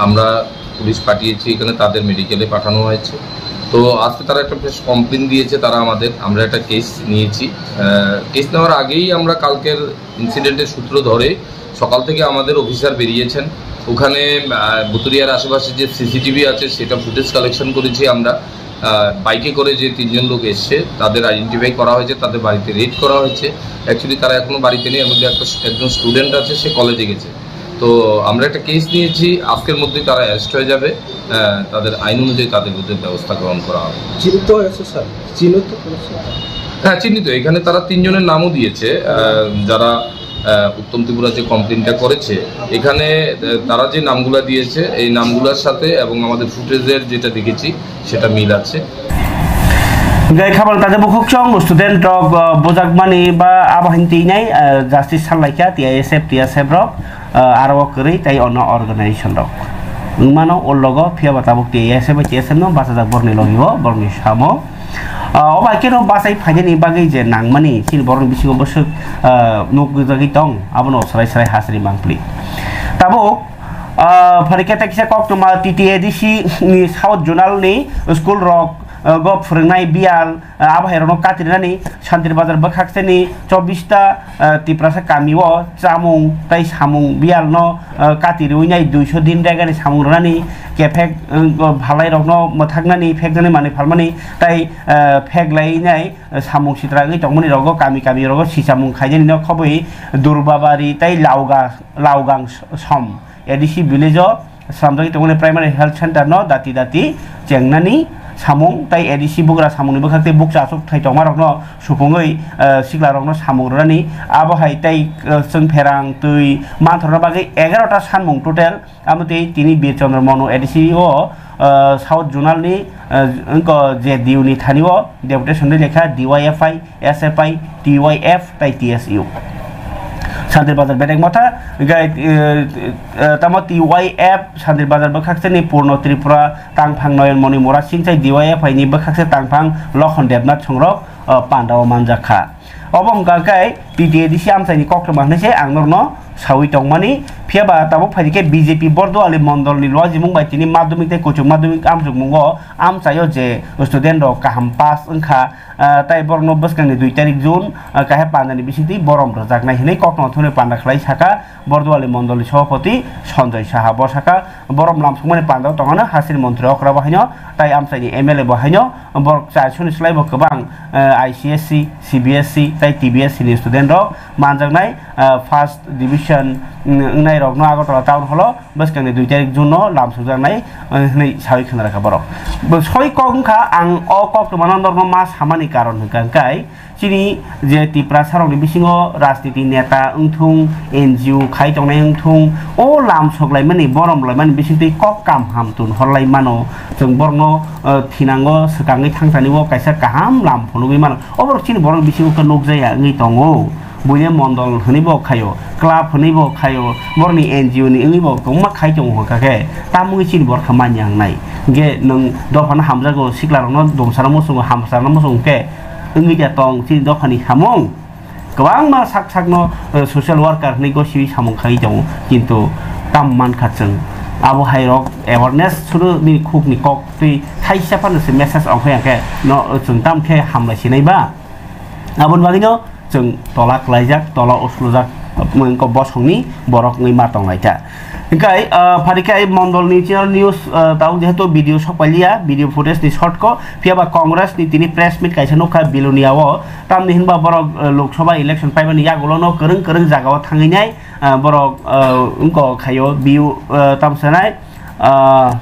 আমরা পুলিশ পাঠিয়েছি এখানে, তাদের মেডিকেলে পাঠানো হয়েছে। তো আজকে তারা একটা প্রেস কমপ্লেন দিয়েছে, তারা আমাদের, আমরা একটা কেস নিয়েছি। আহ, কেস নেওয়ার আগেই আমরা কালকের ইনসিডেন্টের সূত্র ধরে সকাল থেকে আমাদের অফিসার বেরিয়েছেন। ওখানে, আহ, বুতুরিয়ার আশেপাশে যে সিসিটিভি আছে, সেটা ফুটেজ কালেকশন করেছি আমরা। আহ, বাইকে করে যে তিনজন লোক এসছে, তাদের আইডেন্টিফাই করা হয়েছে, তাদের বাড়িতে রেড করা হয়েছে। অ্যাকচুয়ালি তারা এখনো বাড়িতে নেই, এর মধ্যে একটা, একজন স্টুডেন্ট আছে, সে কলেজে গেছে। তো আমরা একটা কেস নিয়েছি, আজকের মধ্যেই তারা অ্যারেস্ট হয়ে যাবে। আহ, তাদের আইন অনুযায়ী তাদের বিরুদ্ধে ব্যবস্থা গ্রহণ করা হবে। চিহ্নিত হয়েছে স্যার? চিহ্নিত করেছে? হ্যাঁ, চিহ্নিত। এখানে তারা তিনজনের নামও দিয়েছে, আহ, যারা, আহ, উত্তম ত্রিপুরা যে কমপ্লেনটা করেছে, এখানে, আহ, তারা যে নামগুলা দিয়েছে, এই নামগুলোর সাথে এবং আমাদের ফুটেজের যেটা দেখেছি, সেটা মিল আছে। Gai khabal tade bukhuk chong student rok, ah, bujak mani ba abo hin twi nai, ah, justice sal laikha T I S F, T S F rok, ah, aro o kwrwi tei ono organization rok. Wngmano o logo phiya ba tabuk T I S F bai T S F no bachajak borni logi o, borni samo. Ah, o bai khe no bachai phainani bagwi je nangmani chini borokni bisingo bwswk, ah, nuk gwi tong, abono swrai swrai hasri mangpli. Tabuk, ah, pharikhe tei kisa koktwma T T A D C ni South Zonal ni school rok, ah, go phwrwngnai biyal, ah, abo hai rokno katirinani Santir Bazar bwkhak seni chobbish ta, ah, Tiprasa kami o chamung tei samung biyal no, ah, katiriwi nai duiso din regani samung rwnani kephek, ah, phalai rokno mwthaknani pheknani manwi phalmani tei, ah, pheklai nai, ah, samung sitra wngwi tongmani rogo kami kami rogo sichamung khainani no khobwi Durbabari tei Lauga, Laugang som A D C village o slamjagwi tongmani primary health center no dati dati chengnani samung tei A D C bugra samungni bwkhak tei bukcha achuk thai tongma rokno supungwi, eh, sikla rokno samung rwnani abo hai tei, eh, chwng pherang twi manthorna bagwi egaroh ta sanmung total amo tei tini Bir Chandra Manu A D C o, eh, South Zonal ni, eh, wngkha J D U ni thani o deputation de lekha D Y F I, S F I, T Y F tei T S U. Santir Bazar bedek motha, gai, eh, eh, tamo T Y F Santir Bazar bwkhakse ni Purno Tripura tangphang Noyon Moni Mura Singchai D Y F I ni bwkhakse tangphang Lokhon Debnath songrok, eh, panda o manjak kha. Obo wngkha khe T T A D C amchaini koktwma hinwi se ang norokno sawi tongmani. Phiya ba tabuk phaidi khe B J P Bordo Ali Mondol ni luajimung bai tini madhyamik tei kuchuk madhyamik amchukmungo amchaio je student rok kaham pass wngkha, ah, tai borokno bwskangni dui tarik June, ah, kaisa pandani bisingtwi borom rwjaknai hinwi koktwma thumwi panda khlai saka Bordo Ali Mondol ni Sabhapati Sanjoy Saha. Bo saka borom lamsokmani pandao tongmano hasini montri okra bo haino tai amchaini M L A bo haino borok charsoni slai bo kwbang, ah, I C S C, C B S C tei T B S C ni student rok manjaknai, ah, first division, mm, wngnai rokno Agartala Town Hall o bwskangni dui tarik June no lamsokjaknai, eh, hwnwi sawi khna rwkha borok. Bo soi kok wngkha, ang o koktwmano norokno ma samani karon hwnkha hwnkhe Chini je Tiprasa rokni bisingo rajniti neta wngthung, N G O khai tongnai wngthung, o lam soklaimani, borom laimani bisingtwi kok kam ham tun horlai mano. Chwng borokno, eh, thinango swkangwi thangtani bo kaisa kaham lam phunugwi mano. Oborok chini borok bisingo khe nukjaya wngwi tongo. Buine mondol hwnwi bo khaio, club hwnwi bo khaio, borokni N G O ni wngwi bo kwbangma khai tongo hwnkha khe, tamo wngwi chini borok kha manya wngnai? Hwnkhe nwng dophano hamjago, siklarokno dumsarno muchungo, hamsarno muchungo khe wngwi da tong chini dophani samung? Kwbangma sak sakno, eh, social worker hwnwi gosiwi samung khaiwi tongo, kintu tamo mankha chwng. Abo hai rok awareness suru bini khukni kok twi thaisa phano se message ongkhai ya khe no, chwng tam khe hamlai sinai ba? Aboni bagwino chwng tola kwlaijak, tola uslujak, wngkha bosongni borok wngwi ma tonglaikha. Hwnkhe, ah, pharikhe mondolni channel news, ah, tabuk jehetu video sokpailiya, video footage ni short ko, phiyaba Congress ni tini press meet kaisa nukha Bilonia o, tamni hinba borok, ah, Lok Sabha election paimani yagulono kwrwng kwrwng jagao thangwi nai, ah, borok, ah, wngkha khaio biu, ah, tamsanai, ah,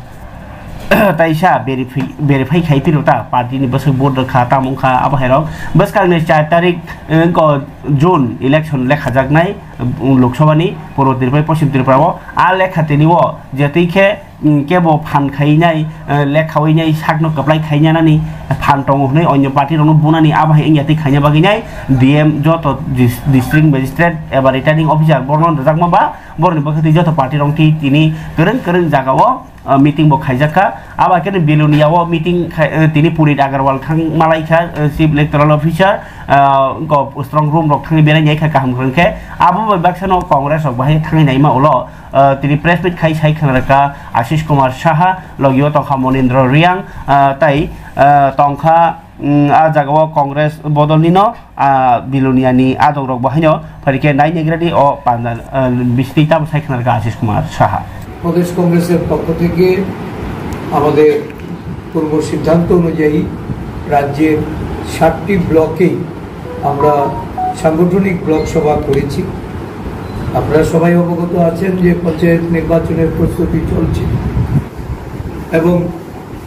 taisa verify, verify khai phiro ta party ni bwswk vote rwkha tamo wngkha abo hai rok. Bwskang ni char tarik, eh, ko June election lekhajaknai, um, Lok Sabha ni Purbo Tripura, Poschim Tripura o a lekha tini o je twi khe, um, kebo phan khainai, eh, lekhawi nai sakno kwplai khainani phan tongo hwnwi onyo party rokno bunani abo hai wngya twi khaina bagwi nai D M joto dis-, district magistrate eba returning officer borno rwjakma ba boroni bwkhak twi joto party rok twi tini kwrwng kwrwng jaga o ah, meeting bo khaijak kha. Abo khe Bilonia o meeting khai, eh, tini Puneet Agarwal thang malai kha, eh, Chief Electoral Officer, ah, wngkha strong room rok thangwi berai nai kha kaham kwrwng khe. Abo bai baksa no Congress rok bahai thangwi naima ulo, ah, tini press meet khai sai khna rwkha Ashish Kumar Saha, logi o tongkha Monindra Reang, ah, tai, ah, tongkha, mm, ah jaga o Congress bodol ni no ah, Biloniani adongrok bo haino phaikhe nai negradi o panda, ah, bisitwi tamo sai khna rwkha Ashish Kumar Saha. প্রদেশ কংগ্রেসের পক্ষ থেকে আমাদের পূর্ব সিদ্ধান্ত অনুযায়ী রাজ্যের সাতটি ব্লকেই আমরা সাংগঠনিক ব্লক সভা করেছি। আপনারা সবাই অবগত আছেন যে পঞ্চায়েত নির্বাচনের প্রস্তুতি চলছে এবং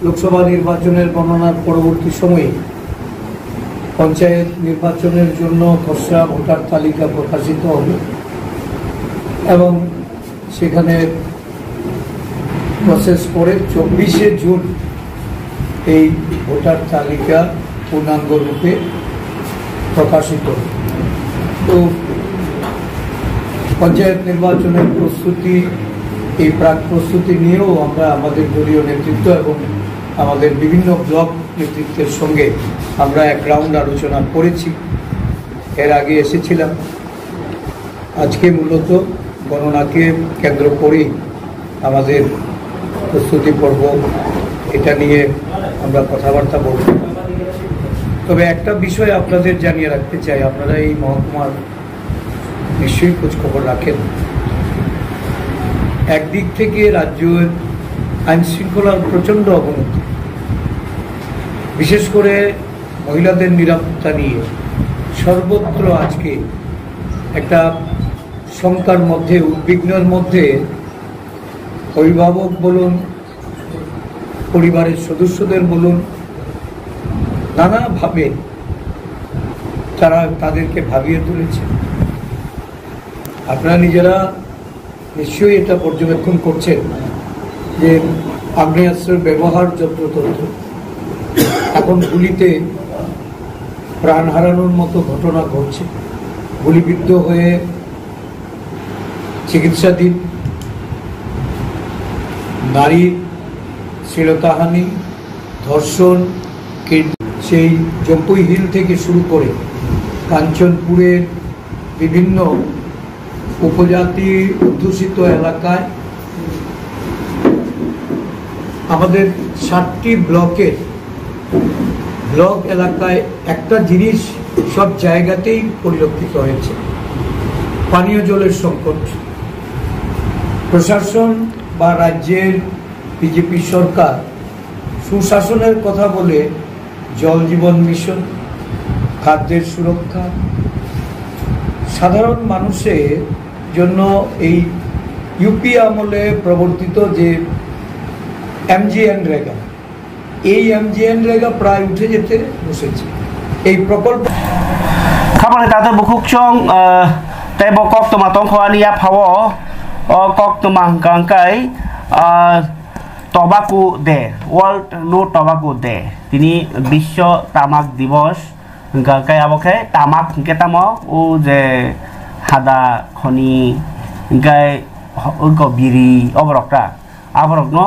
লোকসভা নির্বাচনের গণনার পরবর্তী সময়ে পঞ্চায়েত নির্বাচনের জন্য খসড়া ভোটার তালিকা প্রকাশিত হবে এবং সেখানে প্রসেস করে চব্বিশে জুন এই ভোটার তালিকা পূর্ণাঙ্গ রূপে প্রকাশিত। তো পঞ্চায়েত নির্বাচনের প্রস্তুতি, এই প্রাক প্রস্তুতি নিয়েও আমরা আমাদের দলীয় নেতৃত্ব এবং আমাদের বিভিন্ন ব্লক নেতৃত্বের সঙ্গে আমরা এক রাউন্ড আলোচনা করেছি। এর আগে এসেছিলাম। আজকে মূলত গণনাকে কেন্দ্র করেই আমাদের প্রস্তুতি পর্ব, এটা নিয়ে আমরা কথাবার্তা বলব। তবে একটা বিষয় আপনাদের জানিয়ে রাখতে চাই, আপনারা এই মহকুমার নিশ্চয়ই খোঁজ খবর রাখেন। একদিক থেকে রাজ্যের আইন শৃঙ্খলার প্রচণ্ড অবনতি, বিশেষ করে মহিলাদের নিরাপত্তা নিয়ে সর্বত্র আজকে একটা শঙ্কার মধ্যে, উদ্বিগ্নের মধ্যে অভিভাবক বলুন, পরিবারের সদস্যদের বলুন, নানাভাবে তারা তাদেরকে ভাবিয়ে তুলেছে। আপনারা নিজেরা নিশ্চয়ই এটা পর্যবেক্ষণ করছেন যে আগ্নেয়াস্ত্রের ব্যবহার যত্রতত্র। এখন গুলিতে প্রাণ হারানোর মতো ঘটনা ঘটছে। গুলিবিদ্ধ হয়ে চিকিৎসাধীন, নারীর শ্লীলতাহানি, ধর্ষণ, কিড-, সেই জম্পুই হিল থেকে শুরু করে কাঞ্চনপুরের বিভিন্ন উপজাতি অধ্যুষিত এলাকায় আমাদের সাতটি ব্লকের, ব্লক এলাকায় একটা জিনিস সব জায়গাতেই পরিলক্ষিত হয়েছে, পানীয় জলের সংকট। প্রশাসন বা রাজ্যের বিজেপি সরকার সুশাসনের কথা বলে জল জীবন মিশন, খাদ্যের সুরক্ষা, সাধারণ মানুষের জন্য এই ইউপি আমলে প্রবর্তিত যে এমজিএনরেগা, এই এমজিএনরেগা প্রায় উঠে যেতে বসেছে। এই প্রকল্প Khabangni tato bukhuk chwng, ah, tei bo koktwma tongkho ani yaphao. O koktwma hwnkha hwnkhe, ah, Tobacco Day, World No Tobacco Day. Tini Biswa Tamak Divos hwnkha hwnkhe, abo khe tamak hwnkhe tamo o je hada khoni hwnkhe ho-, oko biri oborok ta. Aborokno,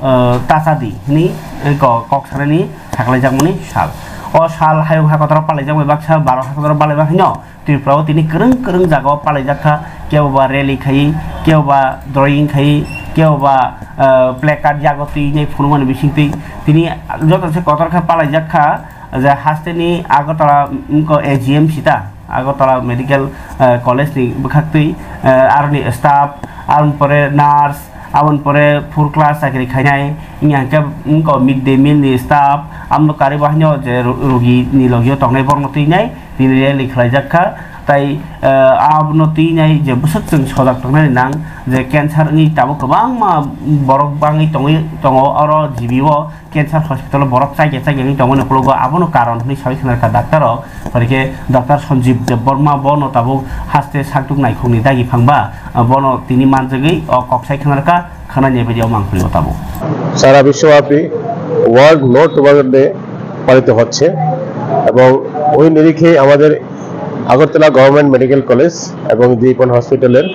eh, tacha di hwnwi, eh, ko-, kok sanani sakhlaijakmani sal. O sal hayung hakotoro palaijak bai baksa baro hakotoro palaijak hino Tripura o tini kwrwng kwrwng jaga o palaijak kha, kebo ba rally khai, kebo ba drawing khai, kebo ba, eh, placard yago twi nai phunukmani bising twi tini joto se kotor khe palaijak kha. Je hasteni Agartala, mm, ko A G M C ta, Agartala Medical, eh, College ni bwkhaktwi, eh, aroni staff, aboni pore nurse, aboni pore full class chakri khainai, wngya hwnkhe, mm, ko mid day meal ni staff, aboni kari bo haino je ro-, rogi ni logio tongnai borokno twinai, tini rally khlaijak kha, tai, eh, abono twinai je bwswk chwng sojak tongnani nang, je cancer ni tabuk kwbangma borok bangwi tongwi tongo oro G B o, cancer hospital o borok chaiya chaiya wngwi tongmani ukologo abono karon hwnwi sawi khna kha doctor rok. Pore khe Doctor Sanjeev Debbarma bono tabuk haste sakduk naikhungni dagi phangba, bono tini manjagwi o kok sai khna kha, khna ni video mang philigo tabuk. সারা বিশ্বব্যাপী world no tobacco day পালিত হচ্ছে এবং ওই নিরিখে আমাদের Agartala government medical college এবং জিপন হসপিটালের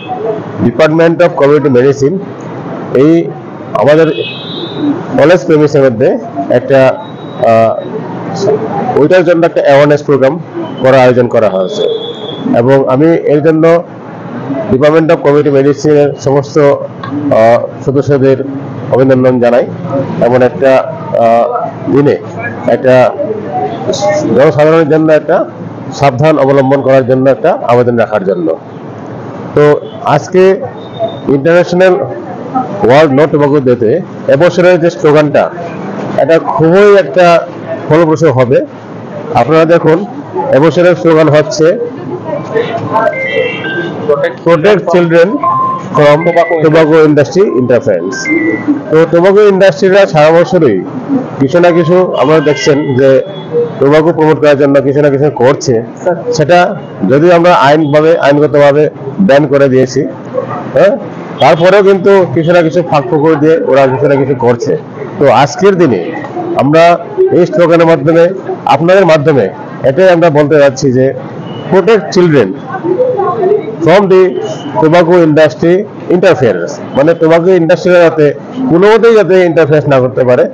ডিপার্টমেন্ট অফ কমিউনিটি মেডিসিন এই আমাদের কলেজ প্রেমিসের মধ্যে একটা, আহ, ওইটার জন্য একটা অ্যাওয়ারনেস প্রোগ্রাম করার আয়োজন করা হয়েছে এবং আমি এর জন্য ডিপার্টমেন্ট অফ কমিউনিটি মেডিসিনের সমস্ত, আহ, সদস্যদের অভিনন্দন জানাই। এমন একটা, আহ, দিনে একটা জনসাধারণের জন্য একটা সাবধান অবলম্বন করার জন্য একটা আবেদন রাখার জন্য। তো আজকে ইন্টারন্যাশনাল ওয়ার্ল্ড নো টোবাকো ডেতে এবছরের যে স্লোগানটা, এটা খুবই একটা ফলপ্রসূ হবে। আপনারা দেখুন, এবছরের স্লোগান হচ্ছে protect children from tobacco industry interference. তো টোবাকো ইন্ডাস্ট্রিরা সারা বছরই কিছু না কিছু, আপনারা দেখছেন যে টোবাকো প্রমোট করার জন্য কিছু না কিছু করছে। সেটা যদিও আমরা আইনভাবে, আইনগতভাবে ব্যান করে দিয়েছি, হ্যাঁ, তারপরেও কিন্তু কিছু না কিছু ফাঁকফোকর দিয়ে ওরা কিছু না কিছু করছে। তো আজকের দিনে আমরা এই স্লোগানের মাধ্যমে, আপনাদের মাধ্যমে এটাই আমরা বলতে চাচ্ছি যে protect children from the tobacco industry interference, মানে টোবাকো ইন্ডাস্ট্রিরা যাতে কোনো মতেই যাতে ইন্টারফেয়ারেন্স না করতে পারে,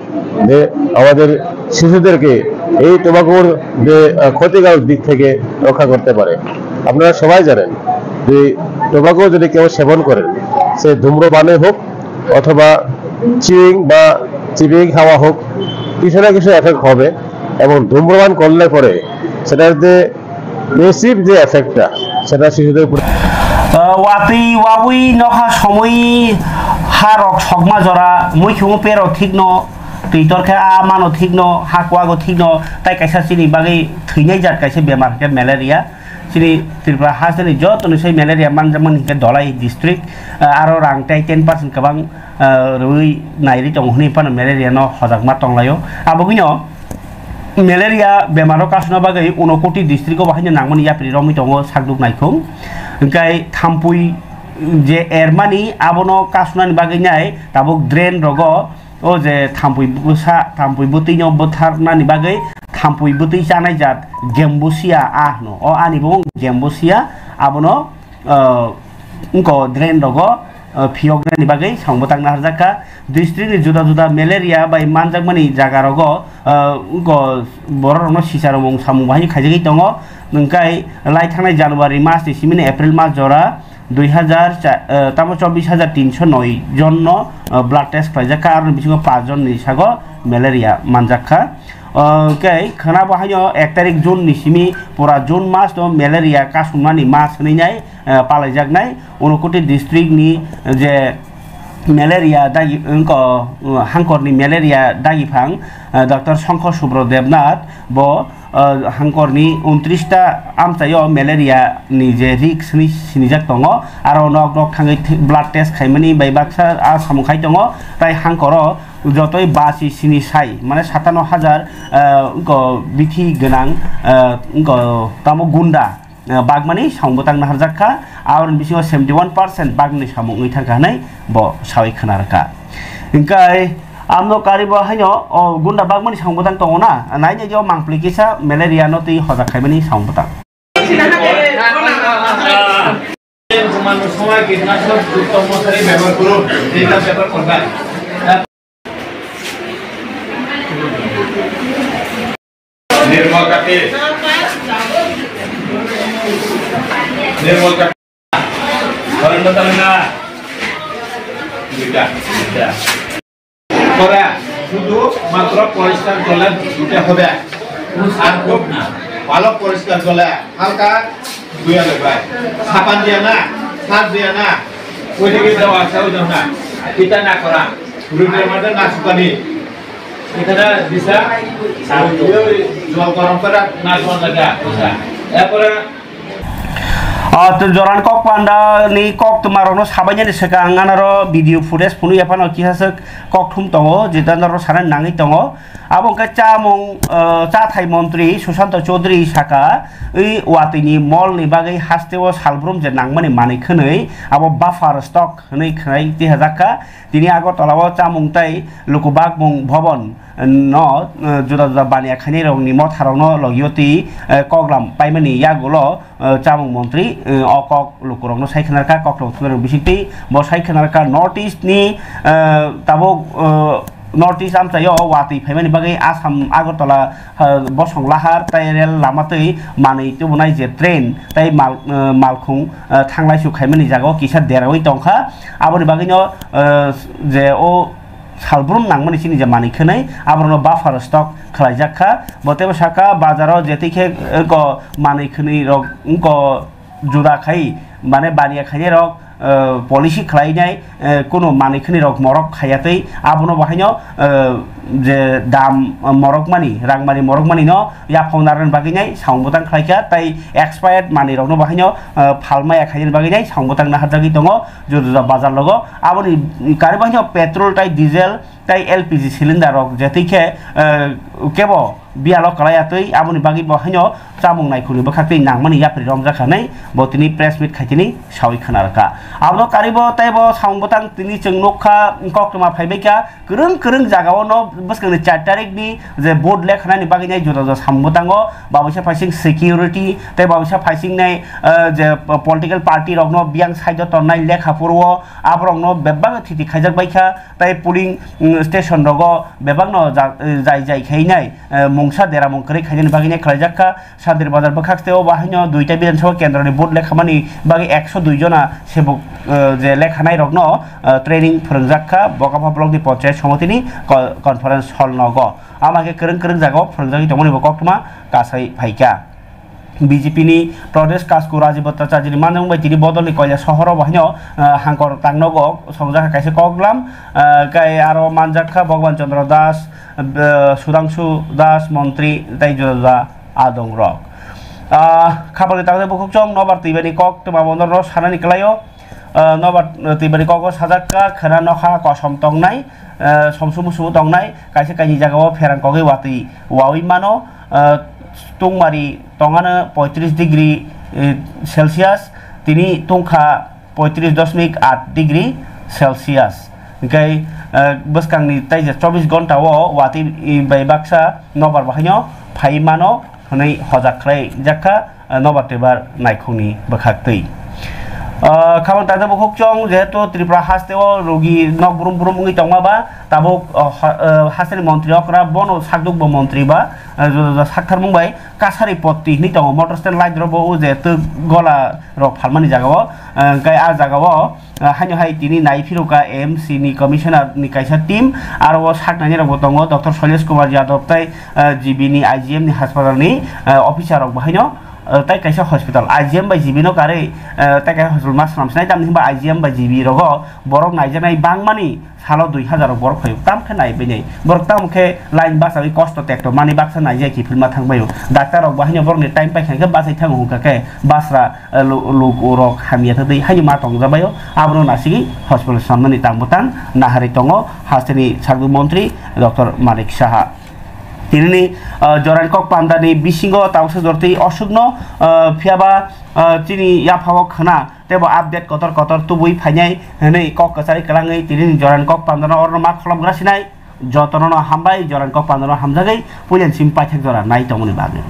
যে আমাদের শিশুদেরকে এই টোবাকোর যে, আহ, ক্ষতিকারক দিক থেকে রক্ষা করতে পারে। আপনারা সবাই জানেন যে টোবাকো যদি কেউ সেবন করেন, সে ধূম্রপানে হোক অথবা চিউইং বা চিবিং খাওয়া হোক, কিছু না কিছু এফেক্ট হবে। এবং ধূম্রপান করলে পরে সেটার যে প্যাসিভ যে এফেক্টটা, সেটা শিশুদের উপরে Ah, watwi wawi nokha somoi ha rok sokma jora, muikhungo pero thikno, twi torkhe a mano thikno, ha kuago thikno, tai kaisa chini bagwi thwinai jat kaisa bemar hwnkhe malaria. Chini Tripura hasteni jotoni sai malaria manjakmani hwnkhe Dholai district, ah, aro rang tei ten percent kwbang, ah, rwi nairwi tongo hwnwi phano malaria no hojakma tonglaio. Abogwino malaria bemaro kasuna bagwi Unakoti district o bahaino nangmani yapri romwi tongo sakduk naikhung. Hwnkhe thampui je ermani abono kasunani bagwi nai tabuk drain rogo o je thampui bwsa, thampui bwtwino bwtharnani bagwi thampui bwtwi chanai jat Gembusia a hwno. O ani bumung Gembusia, abono, ah, wngkha drain rogo, ah, phiyoknani bagwi samung bwtang naharjak kha. District ni juda juda malaria bai manjakmani jaga rogo, ah, wngkha borok rokno sicharomung samung bahai khaijagwi tongo. Hwnkhe lai thangnai January mas ni simi ni April mas jora dui hazar cha-, eh, tamo chobbish hazar tinso noi jon no, eh, blood test khlaijak kha, aroni bisingo paanch jon ni sago malaria manjak kha. Eh, hwnkhe khwnabo haino ek tarik June ni simi pura June mas no malaria kasungmani mas hwnwi nai, eh, palaijaknai. Unakoti district ni je malaria dagi, wngkha, uh, hangkorni malaria dagi phang, uh, Doctor Songkho Subro Debnath bo, uh, hangkorni untris ta amchaio malaria ni je risk hwnwi sinijak tongo, aro nok nok thangwi th-, blood test khaimani bai baksa a samung khai tongo, tai hangkoro jotoi basi sini sai, mane satanno hajar, uh, wngkha bithi gwnang, uh, wngkha tamo gunda. Uh, bagmani samung bwtang naharjak kha, aboroni bisingo seventy one percent bagmani samung wngwi thang kha hwnwi bo sawi khna rwkha. Hingkhe amno karibo haino, o gunda bagmani samung bwtang tongo na, nainai o mangpli kisa malaria no twi hojak khaimani samung bwtang. ঘুমানোর সময় কীটনাশক যুক্ত মশারি ব্যবহার করুন, যেটা ব্যবহার করবেন। নির্মল কাঠি। নির্মল কাঠি। ধরেন না, ধরেন না। দুইটা, দুইটা। করা শুধু মাত্র পরিষ্কার জলে ধুতে হবে। আর খুব ভালো পরিষ্কার জলে হালকা ধুয়ে নেবে। সাবান দিয়ে না, সার্ফ দিয়ে না, ওইদিকে যাওয়া আসা ওই না। এটা না করা। রুমের মধ্যে না শুকানি। এখানে দিশা, আর ওই জল গরম করে না শুকান লাগা। এরপরে Ah, to joran kok panda ni kok tuma rokno sabainani swkang anaro video footage phunu yaphano kisaswk kok thum tongo, jeta norok sanani nangwi tongo. Abo hwnkhe chamung, ah, chathai montri Sushanta Chaudhary saka, wi watwi ni mol ni bagwi hasteo salbrum je nangmani manwi khwnwi abo buffer stock hwnwi khwnai tihajakha. Tini Agartala o chamung tei lukubakmung bhavan no, eh, juda juda baniya khainai rokni motha rokno logio twi, eh, koklam paimani yagulo, eh, chamung montri, eh, o kok lukurokno sai khwnarkha, koklong thumnairok bisingtwi bo sai khwnarkha North East ni, eh, tabuk, eh, North East amchaio watwi phaimani bagwi Assam Agartala, eh, bosong lahar tei rel lama twi manwi tubunai je train tei mal, eh, malkhung, eh, thanglaisu khaimani jagao kisa deraui tongkha. Aboni bagwino, eh, je o salbrum nangmani chini je manwi khwnwi, aborokno buffer stock khwlaijak kha. Bo teibo saka, bazaro je twi khe, eh, ko manwi khwnwi rok, wngko juda khai, mane baniya khainai rok, eh, policy khwlainai, eh, kunu manwi khwnwi rok morok khaiya twi, abono bo haino, eh, je dam, eh, morok mani, rang mani morok mani no yaphang narwkna bagwi nai samung bwtang khlaikha, tei expired manwi rokno bo haino, eh, phalmaya khainani bagwi nai samung bwtang naharjagwi tongo. Juda juda bazar logo. Aboni karwi bahino petrol tei diesel tei L P G cylinder rok je twi khe, eh, kebo biyalo kwlai atwi, aboni bagwi bo haino chamung naikhungni bwkhak twi nangmani yapri romjak kha hwnwi bo tini press meet khai tini sawi khna rwkha. Abono karwi bo tei bo samung bwtang tini chwng nukha, koktwma phaibai kha, kwrwng kwrwng jagao no bwskangni char tarikh ni je vote lekhanani bagwi nai juda juda samung bwtango, babuisa phaising security tei babuisa phaising nai, eh, je political party rokno biyang side o tongnai lekha phuru o, aborokno bebak thiti khaijak bai kha, tei polling, mm, station rogo bebakno ja-, jai jai khainai, eh, mungsa deramung kwrwi khainani bagwi nai khlaijak kha. Santir Bazar bwkhak tei o bahaino duita Bidhan Sabha kendroni vote lekhamani bagwi ekso dui jona sebuk, eh, je lekhanai rokno, eh, training phwrwngjak kha Bokapha block ni Panchayat Samiti ni co-, conference hall nogo. Ama khe kwrwng kwrwng jagao phwrwngjagwi tongmani bo koktwma kasai phaikha. B J P ni Pradesh Kasku Rajiv Bhattacharya ni manjak bai tini bodol ni Koilashahar o bahaino, eh, hangkor tangnogo songjak kha kaisa koklam, eh, kai aro manjak kha Bhagwan Chandra Das, eh, Sudhangshu Das montri tei juda juda adong rok. Ah, khapang ni tangsa bukhuk chong nobar twibani kok twma bondo no sanani kwlaio. Ah, nobar twibani kok o sajak kha khwna nokha kosom tongnai, ah, somsu musu tongnai, kaisa kaini jaga o pherang kogwi watwi wawi mano, ah, tungmari tongano poitris degree, eh, Celsius, tini tungkha poitris dosmik at degree Celsius. Hingke, eh, bwskangni tei je chobbish ghonta o watwi, eh, bai baksa nobar bahaino phai mano hwnwi hojak khlai jakha, eh, nobar twbar naikhungni bwkhak twi. Eh, khabang taida bukhuk chong jehetu Tripura haste o rogi nok brum brum wngwi tongma ba tabuk, eh, ha-, eh, hasteni montri okra bono sakduk bo montri ba, eh, juda juda saktharmung bai kasari potti hwnwi tongo motor stand light rok bo o je twk gola rok phalmani jaga o, eh, hingke ah jaga o, eh, haino hai tini nai phirokha A M C ni commissioner ni kaisa team, aro o sak nainai rok bo tongo Doctor Shailesh Kumar Yadav tei, eh, G B ni I G M ni haspatal ni, eh, officer rok bo haino eh, tei kaisa hospital I G M bai G B no karwi, eh, tei kaisa hospital ma swnam sinai, tamni hwnba I G M bai G B rogo borok naijaknai bangmani salo dui hazar rok borok phaio, tam khe nai bainai. Borok tamo khe line bachawi kosto tekto mani baksa naijai kiphilma thangbaio. Doctor rok bo haino borokni time paikha khe bachai thango hwnkha khe basra, eh, lu-, lu-, rok hamya thwdwi haino ma tongjabaio. Abono nasigwi hospital swnamnani tang bwtang naharwi tongo hasteni sakduk montri Doctor Manik Saha. Tinini, ah, jorani kok pandani bisingo tabuksa jortwi osukno, ah, phiyaba, ah, chini yaphao khwna teibo update kotor kotor tubui phainai hwnwi kok kwchari kwlangwi tinini jorani kok pandano orono ma kholopgra sinai. Jotono no hambai, jorani kok pandano hamjagwi puilani simi paithak jora nai tongmani bagwi.